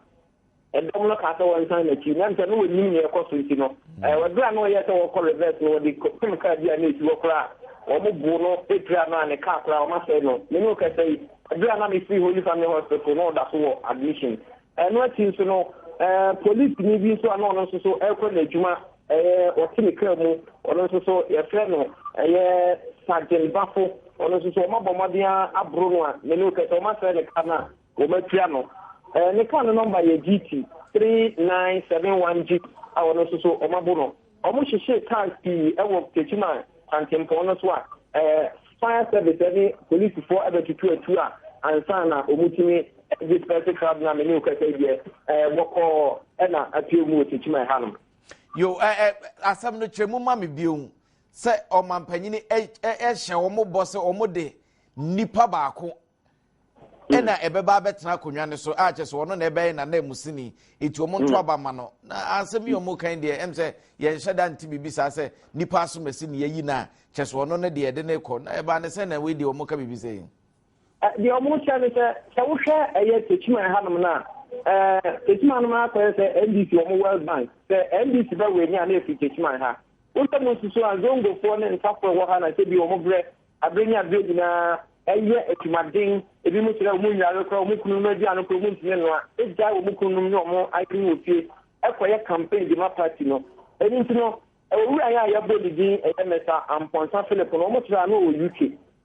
[SPEAKER 11] Ɛdɔm no kaa sɛ wɔnsan n'akyi, na sɛ na wɔnnim nea ɛrekɔ so nti no, bere a na wɔyɛɛ sɛ wɔrekɔ reverse no, wɔde kɔpem kaa bi a na esi hɔ koraa a wɔboo no piraa no a ne kaa koraa wɔasɛe no. Me ne wo kasa yi, bere a na mefiri Holy Family Hospital na ɔda so wɔ admission. Ɛno akyi nso no, polisini bi nso a na ɔno nso so rekɔ n'adwuma, ɔte ne kaa mu, ɔno nso so yɛfrɛ no ɛyɛ Sergeant Bafo, ɔno nso so wɔabɔ mmɔden aboro no a me ne wo kasa wɔasɛe ne kaa no a Wɔatua no. Ne car no nɔmba yɛ GT 3971G a ɔno nso so wɔabo no. Wɔhyehyee cars pii wɔ Techiman kwantempɔn no so a fire service ne polisifoɔ bɛtutu atuo a ansa na wɔtumi disperse crowd no a me ne wo kasa yi deɛ bɔkɔɔ na apue mu wɔ Techiman hanom.
[SPEAKER 1] Yo, ɛ ɛ asɛm no kyerɛ mu ma me bio sɛ ɔmampanyini hyɛ wɔn bɔ sɛ wɔn de nipa baako ɛna ɛbɛba abɛtena akonnwa no so a kyerɛ sɛ ɔno na ɛbɛyɛ n'ananmusini eti wɔn nto aba ma no na asɛm yi wɔn kan deɛ ɛm sɛ yɛnhyɛ da nte biribi saa sɛ nipa asomasi ne yɛyi na kyerɛ sɛ ɔno ne deɛ ɛde ne kɔ na ɛbaa ne sɛ na wei deɛ wɔn ka biribi sɛ yi.
[SPEAKER 11] Deɛ wɔn kyerɛ ne sɛ sɛ wohwɛ ɛyɛ Techiman hanom no a ɛɛ Techiman no akɔyɛ sɛ NDC wɔn World Bank sɛ NDC bɛ wɔ ani a na efiri Techiman ha wohwɛ mu nso so a Zongofoɔ ne Nsafoɔ wɔ ha na sɛ bi wɔn brɛ Bere ne abere nyinaa ɛyɛ adwumaden. Ebinom kyerɛ wɔn nnware koraa, wɔn kununom aduane koraa wɔntumi nnoa. Egyae wɔn kununom ne wɔn ayerenom wɔ fie kɔyɛ campaign de ma party no. Ɛno nti no, owura yi a yɛabɔ ne din ɛyɛ Mr. Amponsah Philip no, wɔkyerɛ a na ɔwɔ UK.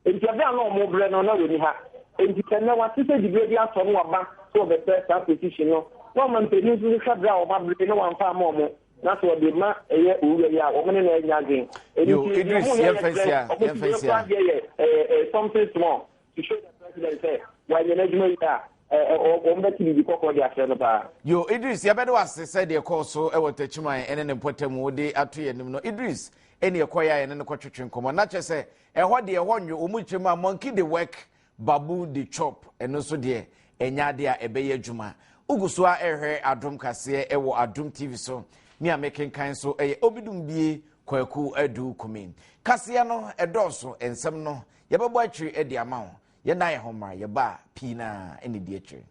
[SPEAKER 11] Enti ɛberɛ a na wɔrebrɛ no, na wɔnni ha. Enti sɛ nnɛ wate sɛ diberɛ bi atɔ na waba sɛ ɔbɛpɛ saa position no, na ɔmampanin nso hwɛ berɛ a wɔabrɛ na wamfa amma wɔn. Na sɛ wɔde ma ɛyɛ owura yi a, wɔn ne no anya adwene. Ɛno
[SPEAKER 1] Yo,
[SPEAKER 11] nti, deɛ
[SPEAKER 1] Idris,
[SPEAKER 11] wɔyɛ yɛ
[SPEAKER 1] yɛmfa
[SPEAKER 11] kyerɛ,
[SPEAKER 1] nsi a,
[SPEAKER 11] wɔn
[SPEAKER 1] yɛmfa
[SPEAKER 11] ti
[SPEAKER 1] nsi
[SPEAKER 11] kura
[SPEAKER 1] a.
[SPEAKER 11] deɛ yɛ ɛɛ ɛɛ something small to show the president sɛ wɔanyɛ n'adwuma yie a, ɛɛ ɛ wɔn bɛte biribi kɔkɔɔ de akyerɛ no paa.
[SPEAKER 1] Yo, Idris, yɛbɛde wo ase sɛ deɛ ɛkɔɔ so wɔ Takyiman ne ne mpɔtam wode ato yɛn anim no. Idris ɛne ɛkɔeɛ a yɛne no kɔtwetwe nkɔmmɔ. Na kyerɛ sɛ ɛhɔ deɛ ɛhɔ nnwo, wɔn kyerɛ mu a monkey dey work Babu de chop ɛno nso deɛ ɛnyɛ adeɛ a ɛbɛyɛ adwuma. Wogu so ara ɛrehwɛ Adom kaseɛ ɛwɔ Adom TV so. Me a mekenkan nso ɛyɛ Obidumbie Kwaku Adu Kumi. Kaseɛ no ɛdɔɔso, nsɛm no yɛbɛbɔ akyiri de ama wo. Yɛnna yɛn ho mmra, yɛba a pii no ara ɛna ɛdi akyire.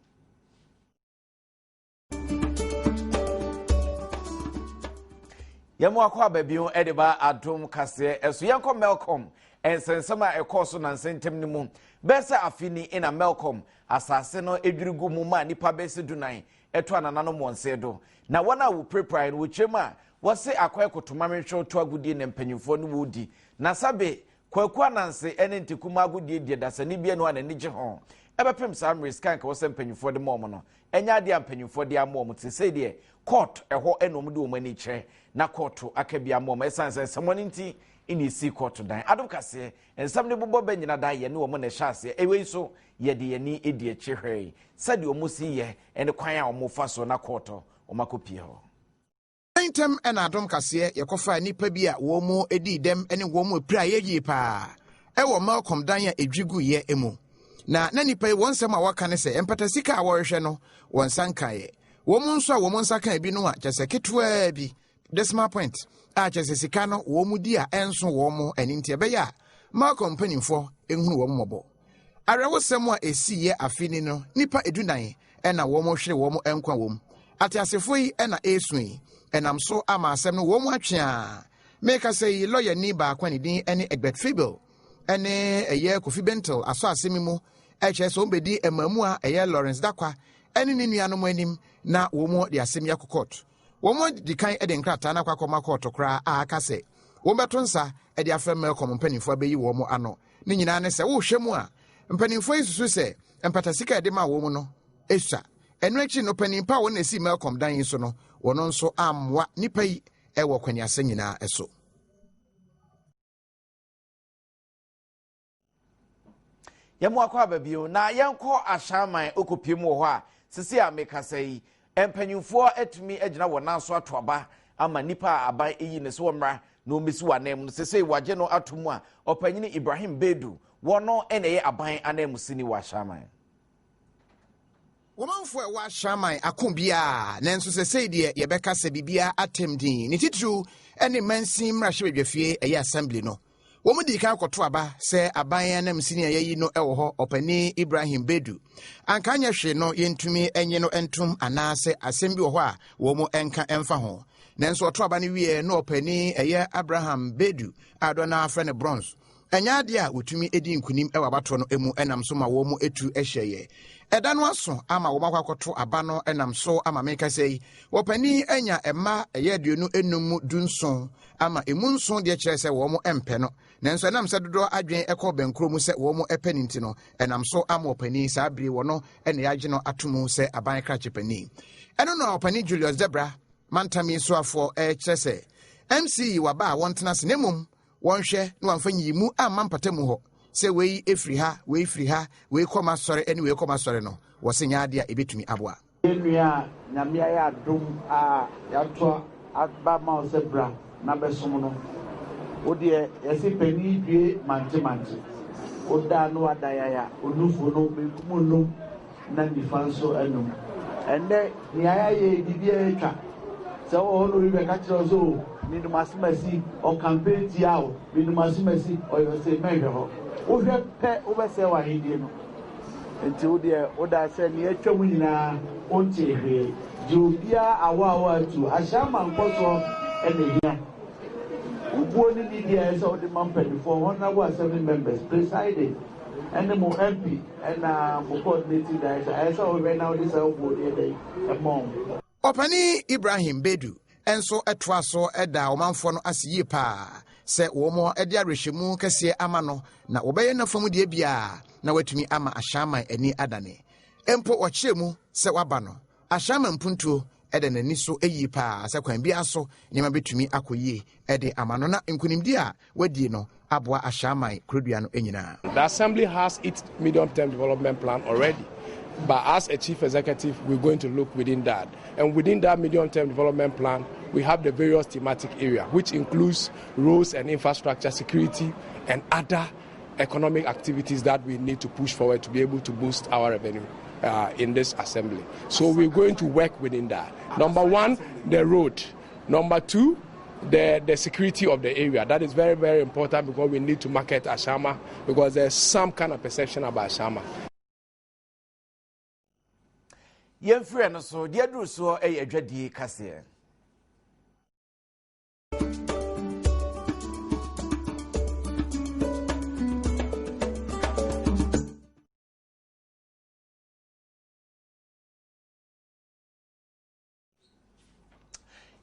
[SPEAKER 1] Yɛn mu akɔ aba bio de ba adom kaseɛ ɛso. Yɛnkɔ Melcom nsɛnsɛm a ɛkɔɔ so nansa ntam no mu. Bɛyɛ sɛ afe ni na Melcom asase no dwiri gu mu maa nnipa bɛyɛ sɛ dunan ɛto anananom wɔn nse do. Na wɔn a wɔpirapiraeɛ no wɔkyerɛ mu a wɔse akɔyɛ kotomame to agodie na mpanyinfoɔ no wɔredi. Na sabe Kwaku Ananse ne Ntikuma agodie deɛ dasani bi anu a n'ani gye ho. Ɛbɛpem saa mmerɛ sika nka wɔ sɛ mpanyinfoɔ de ma wɔn no, ɛnyɛ adeɛ a mpanyinfoɔ de ama wɔn. Seesei deɛ kɔɔto ɛhɔ na wɔn de wɔn ani kyerɛ na kɔɔto aka bi ama wɔn. Ɛsiane sɛ nsɛmmɔne nti na ɛsii kɔɔto dan. Adom kaseɛ, nsɛm no bobɔ bɛ nyina da yɛne wɔn na ɛhyɛ aseɛ. Ɛwei nso yɛde yɛn ani di akyire hwɛe sɛdeɛ wɔn si yɛ ne kwan a wɔn fa so na kɔɔto wɔn akɔpie hɔ.
[SPEAKER 3] Ntɛm na adom kaseɛ yɛkɔfaa nnipa bi a wɔn mu dii dɛm ne wɔn mu piraeɛ yie paa wɔ Malcolm dan a ɛdwiri guiɛ mu. Na na nnipa yi wɔn nsɛm a wɔka ne sɛ mpata sika a wɔrehwɛ no wɔn nsa nkaeɛ. Wɔn nso a wɔn nsa kaa bi no a kyɛ sɛ ketewaa bi, decimal point, a kyɛ sɛ sika no wɔn mu di a ɛnso wɔn mo ani nti ɛbɛyɛ a Malcolm mpanimfoɔ nhunu wɔn mmɔbɔ. Awerɛhosɛm a ɛsiiɛ afe ni no, nnipa edunan na wɔhwere wɔn nkwa wom. Ateasefo yi na ɛresu yi, ɛnam so ama asɛm no wɔn atwe a. Merekasa yi, lɔyani baako a ne din ne Egbert Fibel ne ɛyɛ Kofi Bentil asɔ asɛm yi mu kyerɛ sɛ wɔbɛdi mmamu a ɛyɛ Lawrence Dakwa ne ne nuanom anim na wɔn de asɛm yi akɔ kɔɔto. Wɔn di kan de nkrataa no akɔ akɔma kɔɔto koraa a aka sɛ wɔbɛto nsa de afrɛ Melcom mpanimfoɔ abɛyi wɔn ano. Ne nyinaa ne sɛ wohwɛ mu a, mpanimfoɔ yi susu sɛ mpatasika a yɛde maa wɔn no sua. Ɛno akyi no, panin pa a wɔn na esii Melcom dan yi so no, wɔn nso ammoa nnipa yi wɔ kwaniasa nyinaa so.
[SPEAKER 1] Yɛn akɔ aba bio na yɛnkɔ Ahyɛnman okopie mu wɔ hɔ a sisi a mekasa yi mpanyinfoɔ atumi agyina wɔn nan so ato aba ama nipa a aban eyi ne so wɔmmra na wɔmmɛsi wɔn anan mu no sese wagye no ato mu a ɔpanyini Ibrahim Bedu wɔn no na ɛyɛ aban ananmusini wɔ Ahyɛnman.
[SPEAKER 3] Wɔmanfoɔ a ɛwɔ Ahyɛnman ako biara nanso sesei deɛ yɛbɛka sɛ biribiara atɛm din ne titiriw ne mansin mmarahyɛbadwafie ɛyɛ assembly no. Wɔdii kan kɔto aba sɛ aban ananmusini a yɛayi no wɔ hɔ, Ɔpanin Ibrahim Bedu. Anka anyɛ hwee no yɛntumi nye no ntom anaasɛ asɛm bi wɔ hɔ a wɔn nka mfa ho. Nanso ɔto aba no wieɛ no Ɔpanin ɛyɛ Abraham Bedu a dodoɔ no ara frɛ no Bronze. Ɛnyɛ adeɛ a wɔtumi di nkunim wɔ abatoɔ no mu nam so ma wɔn tu hyɛeɛ. Ɛda no aso ama wɔn akɔ akɔto aba no nam so ama mekasa yi, Ɔpanin anya mma ɛyɛ 25 mu 17 ama emu nson deɛ kyerɛɛ sɛ wɔn mpɛ no, nanso ɛnam sɛ dodoɔ adwene kɔ bɛnkorɔ mu sɛ wɔn pɛ no nti no, ɛnam so ama ɔpanin saa bere wɔ no na yɛagye no ato mu sɛ aban krakye panin. Ɛno na ɔpanin Julius Debra, mantam yi soafoɔ rekyerɛ sɛ MC yi waba a wɔntena ase na mmom wɔnhwɛ na wɔamfa nyiyimu amma mpatamu hɔ sɛ wei firi ha, wei firi ha, wei kɔ m'asɔre ne wei kɔ m'asɔre no, wɔse nyɛ adeɛ a ɛbɛtumi aboa.
[SPEAKER 12] Yɛn nua a Nyame ayɛ adom a yɛato aba ma wo sɛ bra na bɛsom no, wo deɛ yɛse panin due mante mante, wo da a na wada yaya, onufo no benkum nnum na nifa nso anum. Ɛnnɛ nea yɛayɛ yi biribiara atwa, sɛ wowɔ hɔ na obi bɛka kyerɛ wo sɛ oh menim asemasi, ɔcampaign tia wo, menim asemasi, ɔyɛ ɔsei, mɛnhwɛ hɔ. Wohwɛ pɛ wobɛsɛe w'ahennie no. Enti wo deɛ, woda sɛ nea atwam nyinaa wontee hwee. Gye obiara awaawa atu. Ahyɛ ama nkɔsoɔ na ehia. Obuo ne nidi a ɛsɛ sɛ wode ma mpanimfoɔ, Honourable Assembly Members, Presiding, ɛne mo MP ɛna mo Coordinating Director, ɛsɛ sɛ wohwɛ na wode saa obuo no yɛ dɛn ɛma wɔn.
[SPEAKER 3] Ɔpanin Ibrahim Bedu nso toaa so daa ɔmanfoɔ no ase yie paa sɛ wɔde awerɛhyɛmu kɛseɛ ama no na wɔbɛyɛ n'afa mu deɛ biara na watumi ama Ashaiman ani adane. Mpo ɔkyerɛ mu sɛ waba no, Ashaiman mpuntuo da n'ani so yie paa sɛ kwan biara so nneɛma bɛtumi akɔ yie de ama no na nkunimdie a wadie no aboa Ashaiman kurodua no nyinaa.
[SPEAKER 13] The assembly has its medium term development plan already but as a chief executive we're going to look within that and within that medium term development plan we have the various thematic area which includes roads and infrastructure security and other economic activities that we need to push forward to be able to boost our revenue uh, in this assembly. So we're going to work within that. Number one, the road. Number two, the, the security of the area. That is very, very important because we need to market Ashama because there's some kind of perception about Ashama.
[SPEAKER 1] yɛmfiri ɛno so deɛ aduru soɔ yɛ adwadie kaseɛ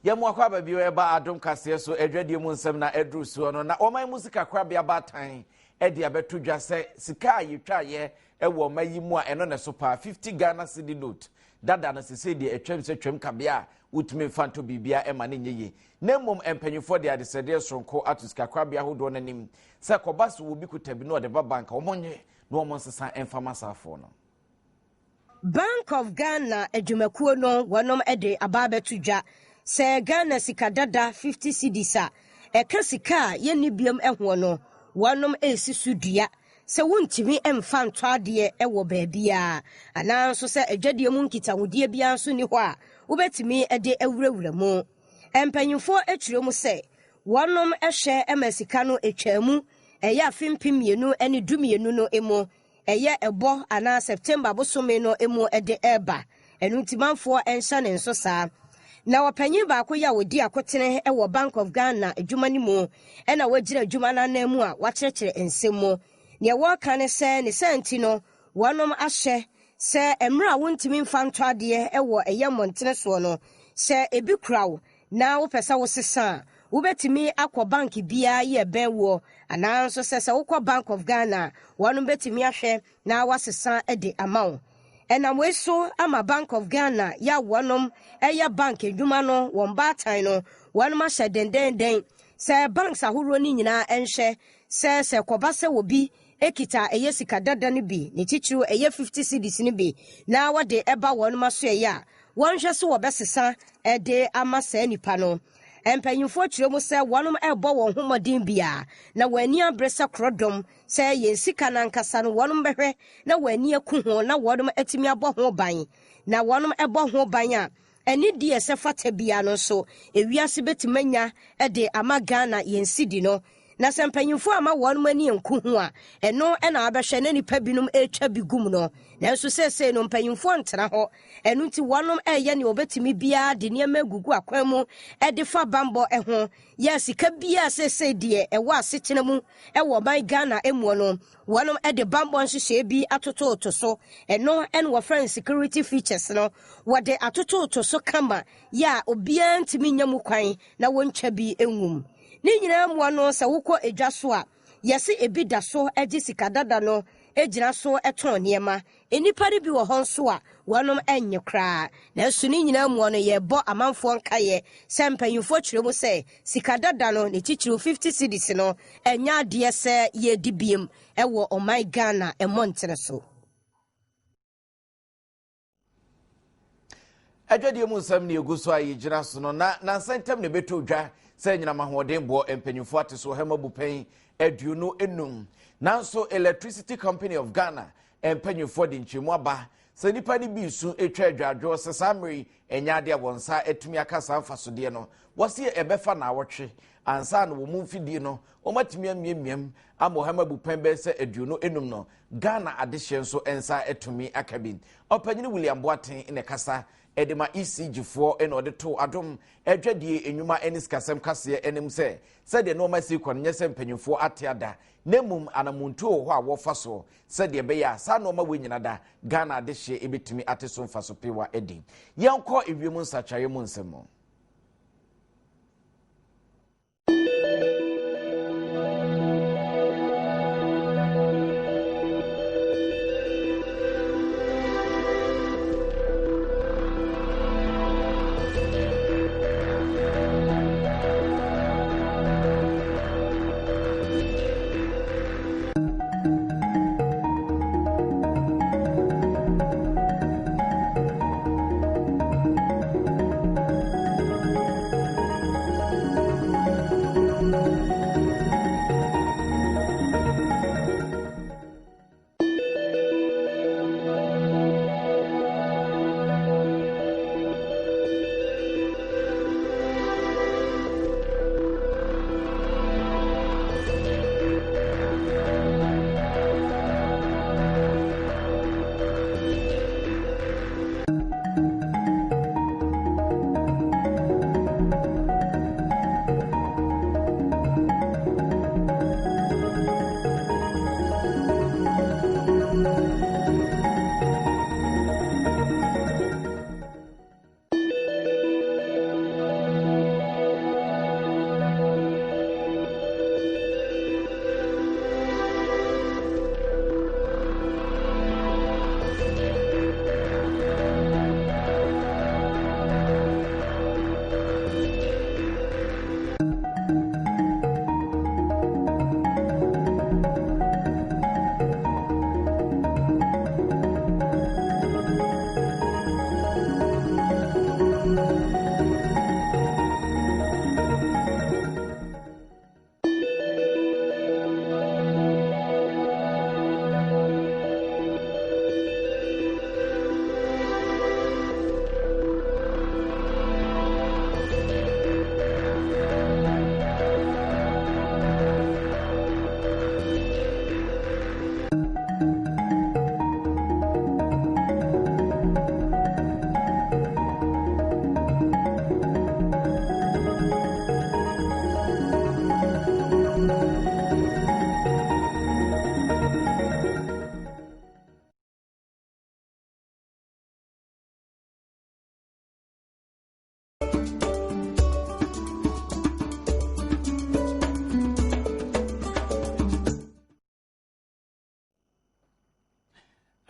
[SPEAKER 1] Yɛn akɔ aba bio ɛba adom kaseɛ so adwadie mu nsɛm na ɛduru soɔ no na ɔman mu sika korabea baatan ɛde abɛto dwa sɛ sika a yɛtwaeɛ ɛwɔ ɔma yi mu a ɛno na ɛso paa 50 Ghana cedi note dada no sesei deɛ ɛtwam sɛ twam kabea a wotumi mfa nto biribia ɛma no nyɛ yie na mmom mpanyinfoɔ de adesrɛdeɛ soronko ato sika korabea ahodoɔ no anim sɛ kɔba so wɔ bi kuta bi na ɔde ba bank wɔn nye na wɔn nsesa mfa ma saafoɔ no.
[SPEAKER 14] Bank of Ghana adwumakuo no wɔnom de aba abɛto dwa sɛ Ghana sika dada 50 cedis a ɛka sika a yɛnni biom hoɔ no wɔnom resi so dua sɛ wontumi mfa ntɔ adeɛ wɔ baabiara anaa nso sɛ adwadie mu nkitahodie biara nso nni hɔ a wobɛtumi de awurawura mu. Mpanyinfoɔ kyerɛ mu sɛ wɔnom hwɛ ma sika no twaa mu ɛyɛ afe 2012 no mu ɛyɛ ɛbɔ anaa September bosome no mu de reba, ɛno nti manfoɔ nhyɛ ne nso saa. Na ɔpanyin baako yi a ɔdi akotene wɔ Bank of Ghana adwuma no mu na wagyina adwuma no anan mu a wakyerɛkyerɛ nsɛm mu. Neɛ wɔreka ne sɛ ne saa nti no wɔnom ahyɛ sɛ mmerɛ a wontumi mfa ntɔ adeɛ wɔ ɛyɛ mmɔntene soɔ no, sɛ ebi kura wo na wopɛ sɛ wosesa a, Wobɛtumi akɔ bank biara yi ɛbɛn woɔ anaa nso sɛ sɛ wokɔ Bank of Ghana a, wɔnom bɛtumi ahwɛ na wɔasesa de ama wo. Ɛnam wei so ama Bank of Ghana yɛ a wɔnom yɛ bank adwuma no wɔn baatan no wɔnom ahyɛ dendenden sɛ banks ahoroɔ no nyinaa nhwɛ sɛ sɛ ɛkɔba sɛ obi kita ɛyɛ sika dada no bi ne titiriw ɛyɛ 50 cedis no bi na wɔde ɛba wɔnom asoɛeɛ a wɔnhwɛ so wɔbɛsesa de ama saa nipa no. Mpanyimfoɔ kyerɛ mu sɛ wɔnom rebɔ wɔn ho mmɔden biara na wɔn ani abere sɛ korɔdɔm sɛ yɛn sika no ankasa no wɔnom bɛhwɛ na wɔn ani aku ho na wɔnom atumi abɔ ho ban. Na wɔnom bɔ ho ban a, ɛne di ɛsɛ fata biara no nso ewiase bɛtumi anya de ama Ghana yɛn sidi no. Na sɛ mpanyimfo amma wɔn ani anku ho a, ɛno na wabɛhwɛ na nnipa binom retwa bi gu mu no. Nanso seesei no, mpanyimfo ntena hɔ. Ɛno nti wɔnom reyɛ nea wɔbɛtumi biara de nneɛma agugu akwan mu de fa bammɔ ho. Yɛ sika biara seesei deɛ ɛwɔ asetena mu wɔ ɔman Ghana muo no, wɔnom de bammɔ nhyehyɛe bi atototo so. Ɛno na wɔfrɛ no security features no. Wɔde atototo so kama yɛ a obiara ntumi nnya mu kwan na wɔntwa bi ngu mu. Ne nyinaa mua no, sɛ wokɔ edwa so a, yɛse ebi da so gye sika dada no gyina so tɔn nneɛma. Nnipa no bi wɔ hɔ nso a, wɔnom nnye koraa. Nanso ne nyinaa mua no, yɛrebɔ amanfoɔ nkaeɛ sɛ mpanyimfoɔ kyerɛ mu sɛ sika dada no, ne titiriw 50 cedis no, ɛnyɛ adeɛ sɛ yɛredi biem wɔ ɔman Ghana mmɔntene so.
[SPEAKER 1] Adwadie mu nsɛm ne ɛgu so a yɛgyina so no na nansa ntam na ɛbɛtɔ dwa sɛ anyinam ahoɔden boɔ mpanyimfoɔ ate so hɛma bupɛn 25. Nanso Electricity Company of Ghana mpanyimfoɔ de nkyerɛmu aba sɛ nnipa no bi resu retwa adwadwoɔ sɛ saa mmerɛ yi ɛnyɛ adeɛ a wɔn nsa atumi aka saa mfasodeɛ no. Wɔse ɛbɛfa naawɔtwe ansa na wɔn mu mfidie no wɔatumi amiamiam ama ɔhɛma bupɛn bɛyɛ sɛ 25 no Ghana adehyeɛ nso nsa atumi aka bi. Ɔpanyini William Boateng na ɛkasa de ma ECG foɔ na ɔde too adom adwadie nnwuma ne sikasɛm kaseɛ anim sɛ sɛdeɛ nnoɔma si kɔ no nyɛ sɛ mpanyinfoɔ ate ada na mmom anamontuo wɔ hɔ a wɔfa soɔ sɛdeɛ ɛbɛyɛ a saa nnoɔma wei nyina da Ghana adehyeɛ ɛbɛtumi ate so mfaso pewa adi. Yɛnkɔ ewiem nsakyeraeɛ mu nsɛm mu.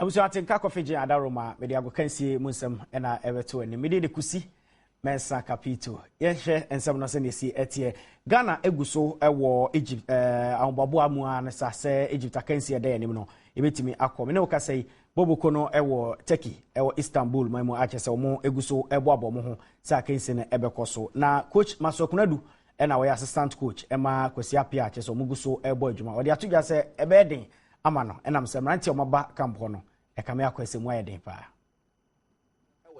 [SPEAKER 15] Abusua Atenka Kɔfe Gyen Adaworoma mede agokansie mu nsɛm na ɛbɛto anim. Mede de Kusi Mensah Kapito. Yɛnhwɛ nsɛm no sɛnea ɛsi ɛteɛ. Ghana egu so wɔ Egypt eh, ahoboaboa mu ara no sa sɛ Egypt akansi ɛda yɛn anim no yɛbɛtumi akɔ. Me ne wo kasa yi, Boboko no wɔ Turkey wɔ Istanbul man mu akyɛ sɛ wɔn egu so ɛboaboa wɔn ho sɛ akansi no ɛbɛkɔ so. Na coach Maxwell Konadu ɛna ɔyɛ assistant coach ɛma Kwasi Appiah akyɛ sɛ wɔn gu so ɛrebɔ adwuma. Ɔde ato dwa sɛ ɛbɛyɛ den ama no ɛnam sɛ mmeranteɛ a wɔaba camp hɔ no ɛkame akɔ sɛ mu ayɛ den paa.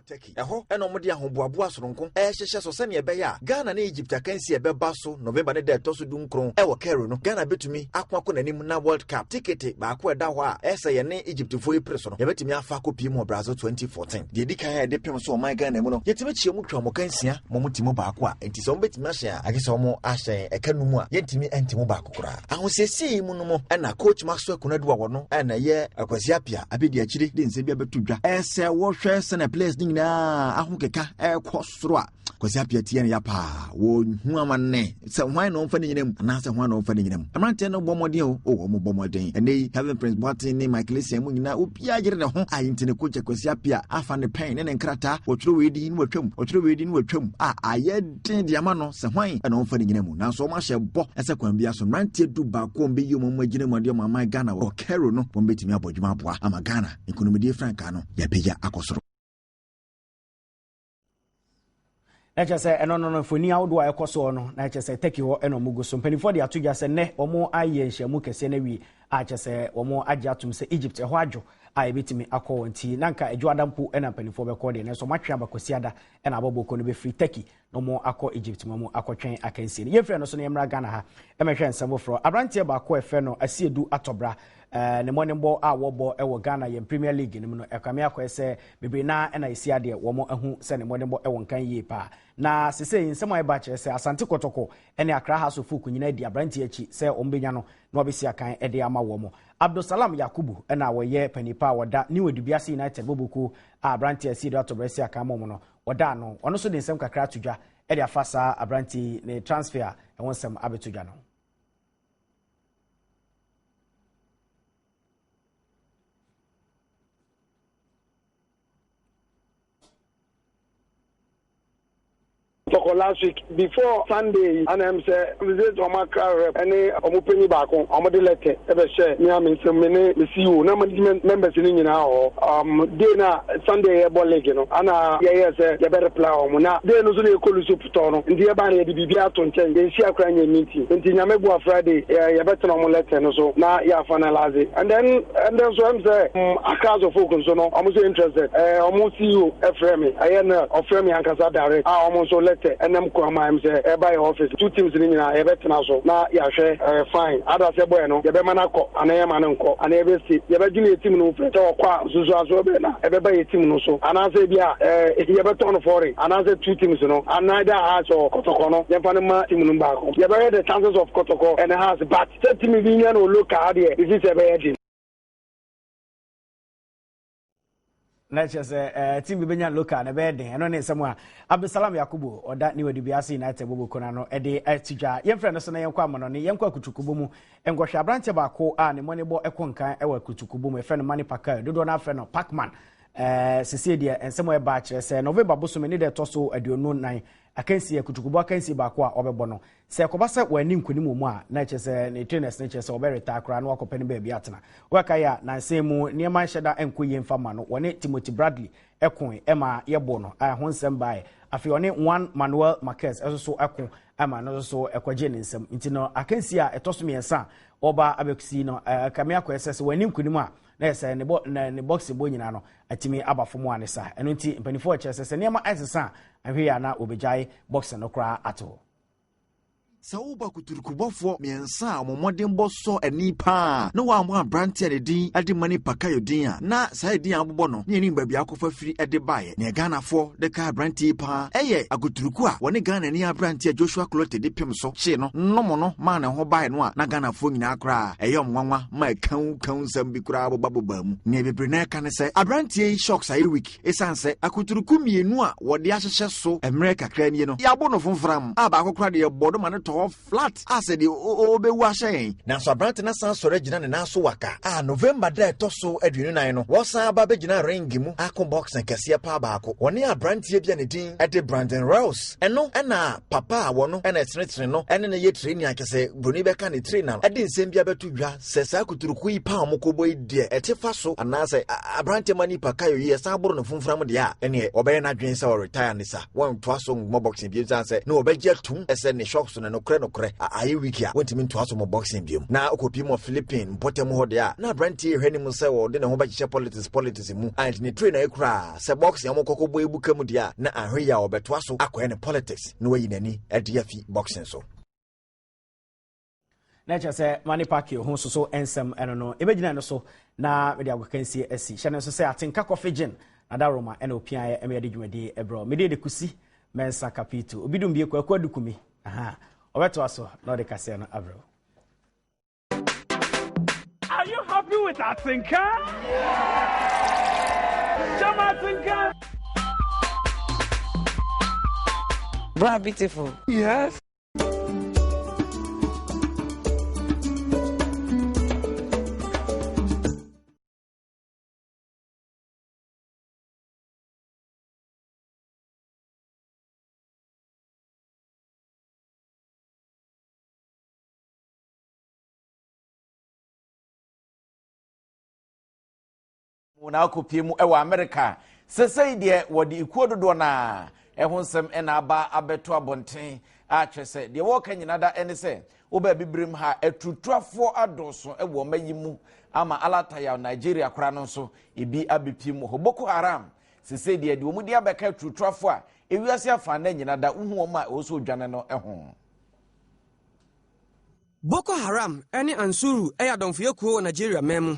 [SPEAKER 16] wɔ Turkey. Ɛhɔ na wɔde ahoboaboa soronko rehyehyɛ so sɛnea ɛbɛyɛ a Ghana ne Egypt akansi a ɛbɛba so November ne da ɛtɔ so dunkron wɔ Cairo no, Ghana betumi ako akɔ n'anim na World Cup tikete baako a ɛda hɔ a ɛsɛ yɛne Egyptfoɔ yi pere so no, yɛbɛtumi afa akɔpie mu wɔ Brazil 2014. Deɛ ɛdi kan a yɛde pem so ɔman Ghana mu no, yɛtumi kyea mu twa wɔn ka nsia ma wɔte mu baako a enti sɛ wɔbɛtumi ahyɛn a, agye sɛ wɔn ahyɛn ɛka num a yɛntumi nte mu baako koraa. Ahosiesie yi mu no mu na Coach Maxwell Konadu a wɔno na ɛyɛ Akwasi Appiah abɛdi akyire de nsɛm bi abɛto dwa. Ɛsɛ wɔhwɛ sɛnea players no nyinaa ahokeka ɛrekɔ soro a Kwasi Appiah tiɛ no ya paa. Wɔhu amanne sɛ hwan na ɔmfa ne nyina mu anaasɛ hwan na ɔmfa ne nyina mu. Mmeranteɛ no bɔ mmɔden o, o wɔn bɔ mmɔden. Ɛnɛ yi Kevin Prince Boateng ne Michael Essien mu nyinaa obiara yere ne ho a nti ne coach Kwasi Appiah afa ne pɛn ne ne nkrataa wɔtwerɛ wei din na watwam, wɔtwerɛ wei din na watwam a ayɛ den de ama no sɛ hwan na ɔmfa ne nyina mu. Nanso wɔn ahyɛ bɔ sɛ kwan biara so mmeranteɛ du baako a wɔbɛyi wɔn agyina mu adeɛ wɔn aman Ghana wɔ Cairo no wɔn bɛtumi abɔ adwuma aboa ama Ghana nkonimdie frankaa no yɛapagya akɔ soro.
[SPEAKER 15] Na kyerɛ sɛ ɛno no no mfoni ahodoɔ a ɛkɔ soɔ no na kyerɛ sɛ Turkey hɔ ɛna wɔn gu so. Mpanimfoɔ de ato dwa sɛ nnɛ wɔn ayɛ nhyiamu kɛseɛ no awie a kyerɛ sɛ wɔn agye atom sɛ Egypt ɛhɔ adwo a yɛbɛtumi akɔ hɔ nti na nka Adwoada mpo ɛna mpanimfoɔ bɛkɔ deɛ nanso wɔn atwe aba Kwasiada ɛna abɔbɔkuo no bɛfiri Turkey na wɔn akɔ Egypt ma mu akɔtwɛn akansie no. Yɛmfiri ɛno so na yɛmmra Ghana ha ɛmɛhwɛ nsɛm foforɔ. Aberanteɛ baako a ɛfɛ no Asiedu Atɔbra eh, ne mmɔdenbɔ a wɔbɔ wɔ Ghana yɛn Premier League no mu no ɛkame akɔɛ sɛ bebree naa ɛna ɛsi adeɛ wɔn ahu sɛ ne mmɔdenbɔ wɔ nkan yie paa. Na sesei nsɛm a ɛba kyerɛ sɛ Asante Kɔtɔkɔ ne Accra Hearts of Oak nyinaa di aberanteɛ akyi sɛ wɔn bɛnya no na wɔabɛsi akan de ama wɔn. Abdulsalam Yakubu na wɔyɛ panipa a wɔda New Edubiase United bɔbɔkuo a aberanteɛ Asiedu Atɔbra asi akan ma wɔn no wɔda ano. Ɔno nso de nsɛm kakra ato dwa de afa saa aberanteɛ yi ne transfer a ɛho nsɛm abɛto dwa no ho.
[SPEAKER 17] Tɔkɔ last week before Sunday yi ana ɛm sɛ visit wɔn Accra rep ɛne wɔn panyin baako wɔn de letter ɛbɛ hyɛ me a me nsam me ne me CEO na management members no nyinaa wɔ hɔ um, day na Sunday yɛ bɔ league no ana yɛyɛ sɛ yɛbɛ reply wɔn na day no so na yɛkɔ lusu tɔ no nti yɛba no yɛde biribi ato nkyɛn yɛnhyia koraa nyɛ meeting nti Nyame boa Friday yɛ yɛbɛtena wɔn letter no so na yɛ finalize and then and then so ɛm sɛ um, Accra House of Folk nso no wɔn nso interested ɛɛ wɔn CEO ɛfrɛ me ɛyɛ Nel ɔfrɛ me ankasa direct a wɔn nso letter ɛnam kwan mu a ɛm sɛ ɛba yɛ office two teams no nyinaa yɛbɛtena so na yɛahwɛ ɛɛ fine ada sɛ boy no yɛbɛma no akɔ anaa yɛma no nkɔ anaa yɛbɛsi yɛbɛdwene yɛ team no ho fɛ sɛ ɔkɔ a nsusuansoɔ bɛn na ɛbɛba yɛ team no so anaasɛ ebi a ɛɛ yɛbɛtɔn no foreign anaasɛ two teams no and neither Hearts or Kɔtɔkɔ no yɛmfa no ma team no baako yɛbɛhwɛ the chances of Kɔtɔkɔ and Hearts but sɛ team bi nya no local ha deɛ mefi sɛ ɛbɛyɛ den.
[SPEAKER 15] Na kyerɛ sɛ eh, team bi bɛnya local na ɛbɛyɛ den. Ɛno ne nsɛm a Abdulsalam Yakubu ɔda ne Wadubiase United bɔbɔ kuo no ano de ato dwa. Yɛmfrɛ no so na yɛnkɔ amanɔne, yɛnkɔ akutukubɔ mu nkɔhwɛ aberanteɛ baako a ne mmɔnebɔ kɔ nkan wɔ akutukubɔ mu. Yɛfrɛ no Manny Pacquiao, dodoɔ no afrɛ no Pacman. Eh, sesie deɛ nsɛm a ɛba kyerɛ sɛ November bosome ne deɛ ɛtɔ so 24 akansie, akutukubɔ akansie baako a ɔbɛbɔ no, Sɛ ɛkɔba sɛ wanni nkonim wɔ mu a, na ɛkyerɛ sɛ ne trainers no kyerɛ sɛ ɔbɛ retire koraa na wakɔpɛ ne baabi atena. Wobɛkae a, nnansa yi mu nneɛma nhyɛ da nkɔ yie mfa mma no. Wɔne Timothy Bradley koe ma yɛbɔɔ no a ɛho nsɛm baeɛ. Afei ɔne Juan Manuel Marquez nso so ko ma ɛno nso so kɔgyee ne nsam. Nti no akansie a ɛtɔ so mmiɛnsa a ɔreba abɛsi no, ɛkame akɔyɛ sɛ sɛ wanni nkonim a, na yɛ sɛ ne bɔ ne ne boxing bɔ nyinaa no atumi aba fam a ne saa. Ɛno nti mpanimfoɔ kyerɛ sɛ sɛ nneɛma ɛnsesa a, ahwɛ yie a na wɔbɛgyae boxing no koraa ato hɔ.
[SPEAKER 16] Sɛ wobɔ akuturukubɔfoɔ mmiɛnsa a wɔn mmɔdenbɔ sɔ ani paa na woammɔ aberanteɛ a ne din de Manny Pacquiao din a, na saa edin a wobobɔ no ne yɛnim baabi a akɔfa firi de baeɛ. Nea Ghanafoɔ de kae aberanteɛ yi paa yɛ akuturuku a wɔne Ghanani aberanteɛ Joshua Clottey de pem so hyee no nom no maa ne ho baeɛ no a na Ghanafoɔ nyinaa koraa ɛyɛ wɔn nwanwa ma ɛkawkaw nsɛm bi koraa bobabobaa mu. Nea bebree no ara ka ne sɛ aberanteɛ yi shocks ayɛ weak. Esiane sɛ akuturuku mmienu a wɔde ahyehyɛ so mmerɛ kakra nie no, yɛabo no fomfram a baako koraa deɛ yɛbɔɔ no ma no tɔ. atɔ hɔ flat a sɛ deɛ ɔbɛwu ahyɛ yɛn. Nanso aberante no asan asɔre agyina ne nan so waka a November da a ɛtɔ so 24 no, wɔsan aba abɛgyina ring mu ako boxing kɛseɛ paa baako. Wɔne aberanteɛ bi a ne din de Brandon Rouse. Ɛno na papa a wɔno na ɛtenetene no ne no yɛ training a kyɛ sɛ buroni bɛka ne trainer no de nsɛm bi abɛto dwa sɛ saa kuturuku yi paa a wɔkɔbɔ yi deɛ ɛte fa so anaasɛ aberanteɛ ma nipa kayo yi ɛsan boro no fomfram deɛ a ɛneɛ ɔbɛyɛ n'adwene sɛ ɔretire ne sa wɔntoa so mmɔ boxing bio sane sɛ na wɔbɛgye atum sɛ ne shocks no nokorɛ nokorɛ ayɛ weak a wɔntumi ntoa so mmɔ boxing bio. Na ɔkɔpie mu wɔ Philippine mpɔtam hɔ deɛ a na aberanteɛ yi hwɛ ne mu sɛ wɔde ne ho bɛhyehyɛ politics politics mu a nti ne trainer yi koraa sɛ boxing a wɔkɔkɔbɔ ebuka mu deɛ a na ahwɛ yi a ɔbɛtoa so akɔyɛ ne politics na wayi n'ani de afi boxing so.
[SPEAKER 15] Na ɛkyerɛ sɛ Manny Pacquiao ho soso nsɛm ɛno no ɛbɛgyina no so na mede agokansie asi hyɛ no nso sɛ atenka kɔfe gyen na daroma ɛna opiaeɛ ɛma yɛde dwumadie ɛbrɛ mede de kusi Mensah Kapito obi dum bie kwaku adukumi aha ɔbɛtoa so na ɔde kaseɛ no abrɛ
[SPEAKER 18] Are you happy with Atinka? Yeah! Chama Atinka!
[SPEAKER 19] Bra beautiful.
[SPEAKER 18] Yes.
[SPEAKER 1] Mu na akɔpie mu wɔ Amerika. Sesei deɛ wɔde ekuo dodoɔ no a ɛho nsɛm na aba abɛto abɔnten a kyerɛ sɛ deɛ wɔreka nyina da ne sɛ wobɛ abibirim ha aturutuafoɔ adɔɔso wɔ ɔma yi mu ama alatayaw Nigeria koraa no nso ebi abɛpie mu hɔ. Boko Haram sesei deɛ deɛ wɔn di abɛka aturutuafoɔ a ewiase afa na nyina da wohu wɔn a ɛwɔ sɛ odwane no ho.
[SPEAKER 2] Boko Haram ne Ansuru yɛ adɔmfoyɛ kuo wɔ Nigeria man mu.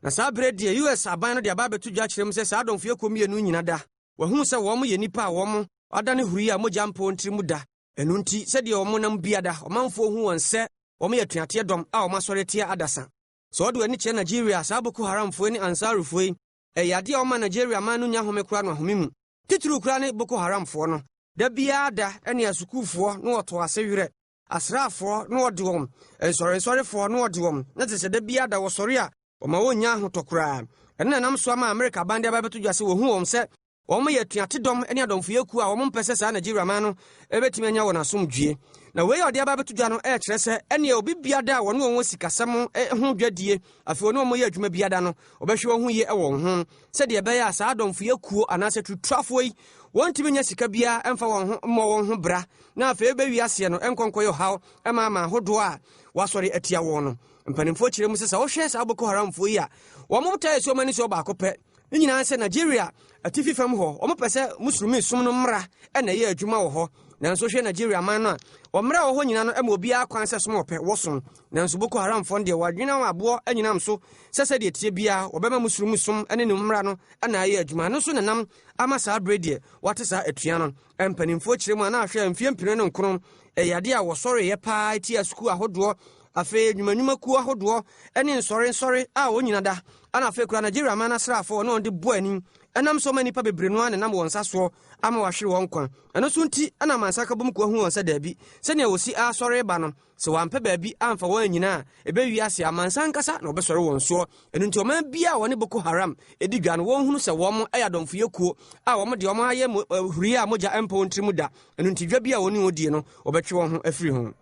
[SPEAKER 2] Na saa berɛ deɛ US aban no de aba abɛto dwa akyerɛ mu sɛ saa adɔmfoyɛ kuo mmienu nyina da. Wɔahunu sɛ wɔn yɛ nnipa a wɔn adane hurui a mogya mpa wɔn tiri mu da. Ɛno nti, sɛdeɛ wɔn nam biada, ɔmanfoɔ hu wɔn sɛ wɔn yɛ atuateɛ dɔm a wɔn asɔre atia adasa. Sɛ wɔde wɔn ani kyerɛ Nigeria a, saa Boko Haramfoɔ yi ne Ansarufoɔ yi, ɛyɛ adeɛ a wɔma Nigeria man no nya home koraa no ahome mu. Titiriw koraa ne Boko Haramfoɔ no. Da biara da ne asukuufoɔ na wɔtɔ ase werɛ asraafoɔ na wɔde wɔn, nsɔrensɔrefoɔ na wɔde wɔn, na te sɛ da biara da wɔsɔre a, wɔma wɔnnya ahotɔ koraa. Ɛno na ɛnam so ama Amerika aban de aba abɛto dwa sɛ wɔhu wɔn sɛ wɔyɛ atuatedɔm ne adɔmfoyɛ kuo a wɔmpɛ sɛ saa Nigeria man no bɛtumi anya wɔn asomdwie. Na wei a ɔde aba abɛto dwa no ɛrekyerɛ sɛ ɛneɛ obi biada a wɔne wɔn wɔ sikasɛm ho dwadie, afei wɔne wɔn yɛ adwuma biada no, wɔbɛhwɛ wɔn ho yie wɔ wɔn ho sɛdeɛ ɛbɛyɛ a saa adɔmfoyɛ kuo anaasɛ turutuafoɔ yi wɔntumi nya sika biara mfa wɔn ho mmɔ wɔn ho bra na afei bɛwie aseɛ no nkɔ nkɔyɛ ɔhaw ma ama ahodoɔ a wɔasɔre atia wɔn no. Mpanimfoɔ kyerɛ mu sɛ sɛ wohwɛ saa Boko Haramfoɔ yi a, wɔn botaeɛ si wɔn ani soɔ baako pɛ. Ne nyinaa sɛ Nigeria atifi fam hɔ, wɔpɛ sɛ Muslimi som no mmara na ɛyɛ adwuma wɔ hɔ. Nanso hwɛ Nigeria man no a, wɔn mmara wɔ hɔ nyinaa no ma obiara kwan sɛ som ɔpɛ wɔsom. Nanso Boko Haramfoɔ no deɛ wɔadwene wɔn aboɔ anyinam so sɛ sɛdeɛ ɛteɛ biara wɔbɛma Muslimi som ne ne mmara no na ayɛ adwuma. Ɛno nso na nam ama saa berɛ deɛ wɔate saa atua no. Mpanimfoɔ kyerɛ mu a na ahwɛ a mfeɛ mpenu ne nkron ɛyɛ adeɛ a wɔsɔreeɛ paa tia sukuu ahodoɔ, afei nnwuma-nnwumakuo ahodoɔ ne nsɔre-nsɔre a wɔn nyina da, ɛna afei koraa Nigeria man asraafoɔ wɔne wɔn de bɔ ani ɛnam so ma nnipa bebree no ara nenam wɔn nsa soɔ ama wɔahwere wɔn nkwa. Ɛno nso nti na amansan kabom kuo ahu wɔn sɛ daabi, sɛnea wɔsi asɔre reba no, Sɛ wɔampɛ baabi amfa wɔn annyina a, ɛbɛwie ase amansan ankasa na wɔbɛsɔre wɔn soɔ. Ɛno nti ɔman biara a wɔne Boko Haram di dwa no, wɔnhunu sɛ wɔn yɛ adɔmfoyɛ kuo a wɔn deɛ wɔn ayɛ huriiɛ a mogya mpa wɔn tiri mu da. Ɛno nti dwa bi a wɔne wɔn die no, wɔbɛtwe wɔn ho afiri ho.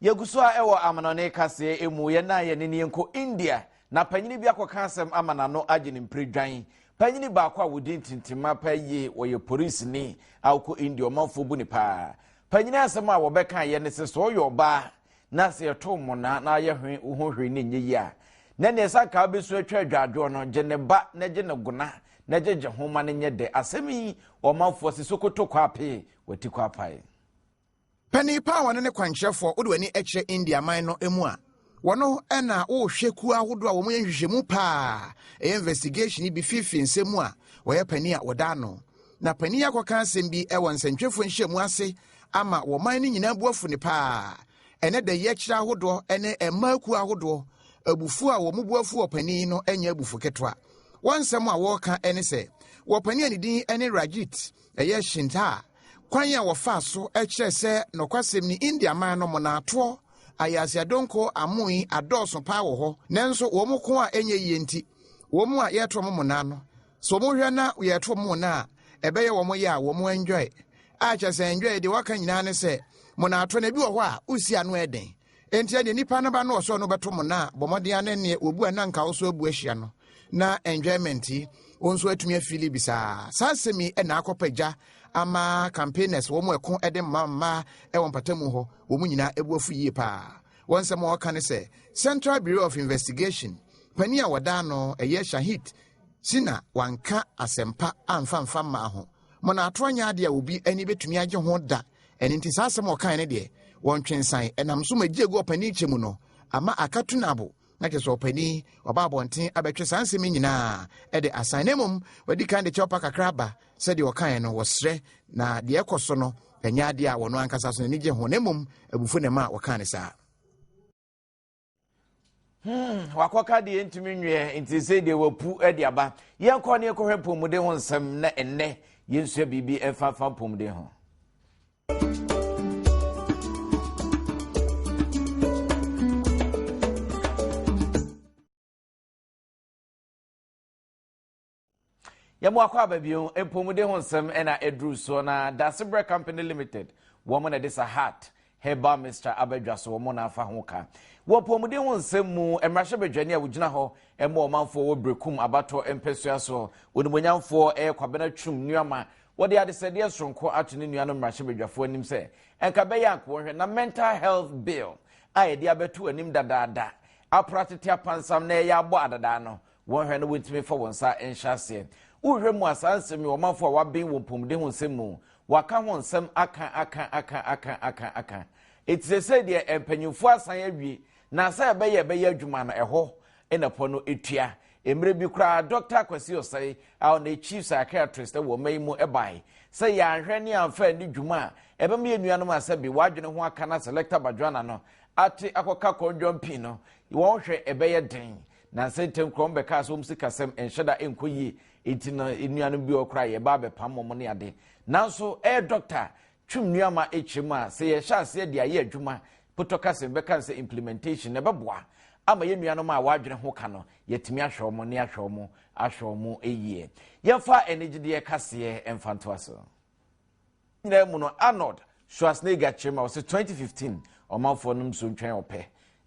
[SPEAKER 1] Yɛgu so a ɛwɔ amanɔne kaseɛ mu yɛn a yɛne ne yɛnkɔ India na panyini bi akɔka asɛm ama n'ano agye ne mpire dwan. Panyini baako a wɔdi ntintimma paa yie wɔyɛ polisini a ɔkɔ India ɔmanfoɔ bu ne paa. Panyini asɛm a wɔbɛka yɛ ne sɛ sɛ ɔyɛ ɔbaa na sɛ yɛto mmonnaa na ayɛ hwe wo ho hwee ne nyɛ yie a na neɛ sɛ anka wobɛsu atwa adwadwoɔ no gye ne ba na gye ne gona na gyegye ho ma no nyɛ dɛ. Asɛm yi ɔmanfoɔ se Sokoto kɔ apee wati kɔ apae.
[SPEAKER 3] Panin pa a wɔne ne kwankyerɛfoɔ wode w'ani kyerɛ India man no mu a, wɔno na wohwɛ kuo ahodoɔ a wɔyɛ nhwehwɛmu paa, ɛyɛ investigation bi fiifii nsɛm mu a wɔyɛ panin a wɔda ano. Na panin yi akɔka asɛm bi wɔ nsɛntwerɛfoɔ nhyiamu ase ama wɔ man no nyinaa bu afu ne paa. Ɛnɛ da yi akyire ahodoɔ ne mmaa kuo ahodoɔ abufuo a wɔn bu afu wɔ panin no nyɛ abufu ketewa. Wɔn nsɛm a wɔreka ne sɛ, wɔ panin a ne din ne Rajit ɛyɛ Shinta. Kwan a wɔfaa so kyerɛɛ sɛ nokwasɛm ni India man no mmonnatoɔ, ayaase-adonko, amoe adɔɔso paa wɔ hɔ, nanso wɔn ko a ɛnyɛ yie nti, wɔn a yɛreto wɔn mmonnaa no, sɛ wɔhwɛ na yɛreto wɔn mmonnaa a, ɛbɛyɛ wɔn ya a wɔn enjoy. A kyerɛ sɛ enjoy deɛ wɔaka nyinaa ne sɛ mmonnaato no ebi wɔ hɔ a wosi ano ɛden. Enti ɛneɛ nipa no ba no ɔsɛ ɔno bɛto mmonnaa, bɔ mmɔden ara na ɛneɛ wɔbu a na nka wo so abu ahyia no na enjoyment yi wo nso atumi afili bi saa. Saa asɛm yi na akɔpa gya ama campaigners wɔn ɛko de mma mmaa wɔ mpatamu hɔ wɔn nyinaa abu afu yie paa. Wɔn nsɛm a wɔka ne sɛ Central Bureau of Investigation panin a wɔda ano ɛyɛ Shahid Sina wanka asɛmpa amfa mfa mmaa ho. Mmonnaato anyɛ adeɛ a obi ani bɛtumi agye ho da. Ɛno nti saa asɛm a ɔkae no deɛ wɔntwe nsan. Ɛnam so ma gye agu ɔpanin kyɛ mu no ama aka tunabo. Na kyerɛ sɛ ɔpanin ɔba abɔnten abɛtwe saa nsɛm yi nyinaa de asan. Na mmom wadi kan de kyɛwpa kakra aba sɛdeɛ ɔkae no wɔsrɛ na deɛ ɛkɔ so no ɛnyɛ adeɛ a wɔn ankasa so n'ani gye ho na mmom abufuo na ɛma wɔkaa no saa.
[SPEAKER 1] Wakɔka deɛ ntumi nweɛ nti sɛ deɛ wapu de aba. Yɛnkɔ ne yɛnkɔhwɛ mpɔmuden ho nsɛm na ɛnnɛ yɛnsua biribi mfa mpɔmuden ho. Yɛn mu akɔ aba bio, mpɔmuden ho nsɛm na ɛduru soɔ na Dasebrɛ Company Limited wɔn na ɛde Sahat Herbal Mixture aba dwa so, wɔn na afa ho ka. Wɔ mpɔmuden ho nsɛm mu, mmarahyɛbadwani a wɔgyina hɔ ma ɔmanfoɔ wɔ Berekum abatoɔ mpɛsua soɔ, Onimuonyamfoɔ ɛyɛ Kwabena Twum Nuamah, wɔde adesrɛdeɛ soronko ato ne nuanom mmarahyɛbadwafoɔ anim sɛ ɛnka bɛyɛ anka wɔnhwɛ na Mental Health Bill a yɛde abɛto anim dadaada apra tete apansam na ɛyɛ abɔ adadaa no, Wɔnhwɛ na wɔntumi mfa wɔn nsa nhyɛ aseɛ. Wohwɛ mu a, saa nsɛm yi, ɔmanfoɔ a wɔaben wɔ mpɔmuden ho nsɛm mu, wɔaka ho nsɛm aka aka aka aka aka aka. Enti seesei deɛ mpanyimfoɔ asan awie, na sɛ ɛbɛyɛ ɛbɛyɛ adwuma no, ɛhɔ na pɔ no tua. Mmerɛ bi koraa, Dɔkta Kwasi Osei a ɔno yɛ Chief Psychiatrist wɔ ɔman yi mu bae sɛ yɛanhwɛ ne yɛamfa anni dwuma a, ɛbɛma yɛn nuanom a sɛbe wɔn adwene ho aka na Selector Badwana no ate akɔka kɔndwɔn pii no, wɔn hwɛ ɛbɛyɛ den. Nansa ntam koraa wɔbɛkaa sɛ wɔn sikasɛm nhyɛ da nkɔ yie nti no nnuanom bi wɔ koraa yɛba abɛpam wɔn ne ade. Nanso ɛyɛ dɔkta Twum Nuamah kyerɛ mu a sɛ yɛhyɛ aseɛ de ayɛ adwuma potɔ kasa mu bɛka no sɛ implementation na ɛbɛboa ama yɛn nuanom a wɔadwene ho ka no yɛatumi ahwɛ wɔn ne ahwɛ wɔn ahwɛ wɔn yie. Yɛmfa anigyedeɛ kaseɛ mfa ntoa so. Nyinaa mu no, Arnold Schwarzenegger kyerɛ mu a ɔsɛ 2015 ɔmanfoɔ nom so ntwɛn ɔpɛ.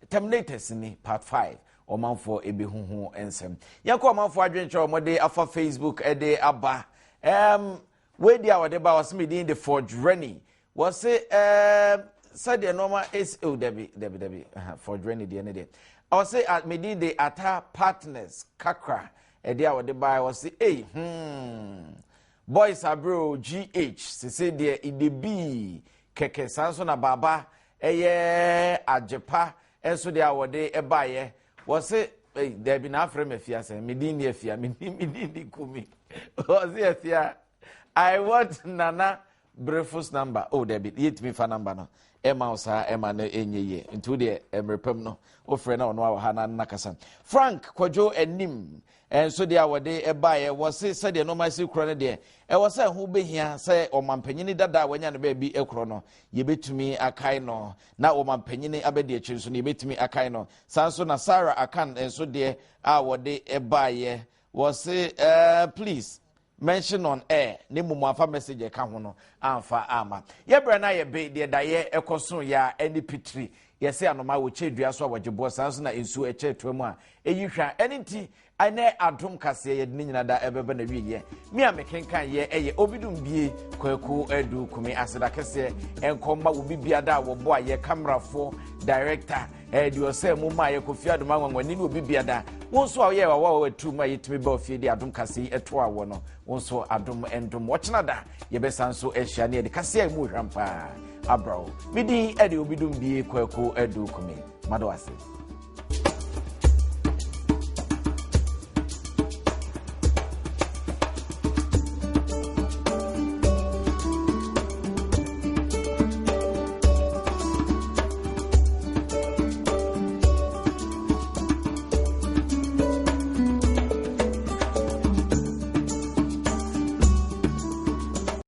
[SPEAKER 1] Terminators ni part 5 ɔmanfoɔ ebehu ho nsɛm. Yɛnkɔ ɔmanfoɔ adwenkyerɛ wɔde afa Facebook de aba. Um, wei di a wɔde ba wɔsɛ me din de Forge Rennie. Wɔse um, sɛdeɛ nneɛma esi oh dabi dabi dabi uh, Forge Rennie deɛ ne deɛ. Ɔse uh, me din de Ata Partners Kakra ɛde a wɔde ba wɔse ei hmm. Boys abrɛ o GH sese deɛ idebii kɛkɛ saa nso na baaba ɛyɛ agyepa nso deɛ a wɔde ɛbaeɛ wɔse ɛy daabi na afrɛ me afia sɛ me din ni afia me din me din ni kumi wɔse afia I want nana Brefos number oh dabi yɛntumi fa number no ɛma wo saa ɛma no ɛnyɛ yie nti wo deɛ mmerɛ pam no wofrɛ na ɔno awɔ ha na na kasa Frank Kwadwo anim nso deɛ a wɔde ɛbaeɛ wɔse sɛdeɛ nneɛma si korɔ no deɛ ɛwɔ sɛ ɛho bɛhia sɛ ɔmampanyini dada a wanya no baabi korɔ no yɛbɛtumi akae no na ɔmampanyini abɛdi akyiri nso no yɛbɛtumi akae no saa nso na Sarah Akan nso deɛ a wɔde ɛbaeɛ wɔse uh, please Mention on air na mmom wamfa message a ɛka ho no amfa amma. Yɛ berɛ no ayɛ be deɛ daeɛ ɛkɔ so yɛ a ɛne pitiri. Yɛse anomaa wɔkyɛ dua so a wɔgye boɔ saa nso na nsuo ɛkyɛ toa mu a ɛyi hwa. Ɛno nti ɛnɛ adom kaseɛ yɛde ne nyina da ɛbɛba na wieɛ. Me a mekenkan yɛ ɛyɛ Obidum Bie Kwaku Adu Kumi aseda kɛseɛ ɛnkɔ ma obi biada a wɔbɔ a yɛ kamerafoɔ director ɛɛ deɛ ɔsɛ mu maa yɛ Kofi Adom anwanwani ne obi biada wo nso a woyɛ wawa wɔ atu mu a yɛtumi ba ofie de adom kase yi ɛto awɔ no wo nso adom ndom wɔkyena da yɛbɛsa nso ahyia ne yɛde kase a ɛmu hwam paa abrɛ wo me din ɛde obi dum bie kwaku adu kumi mado ase.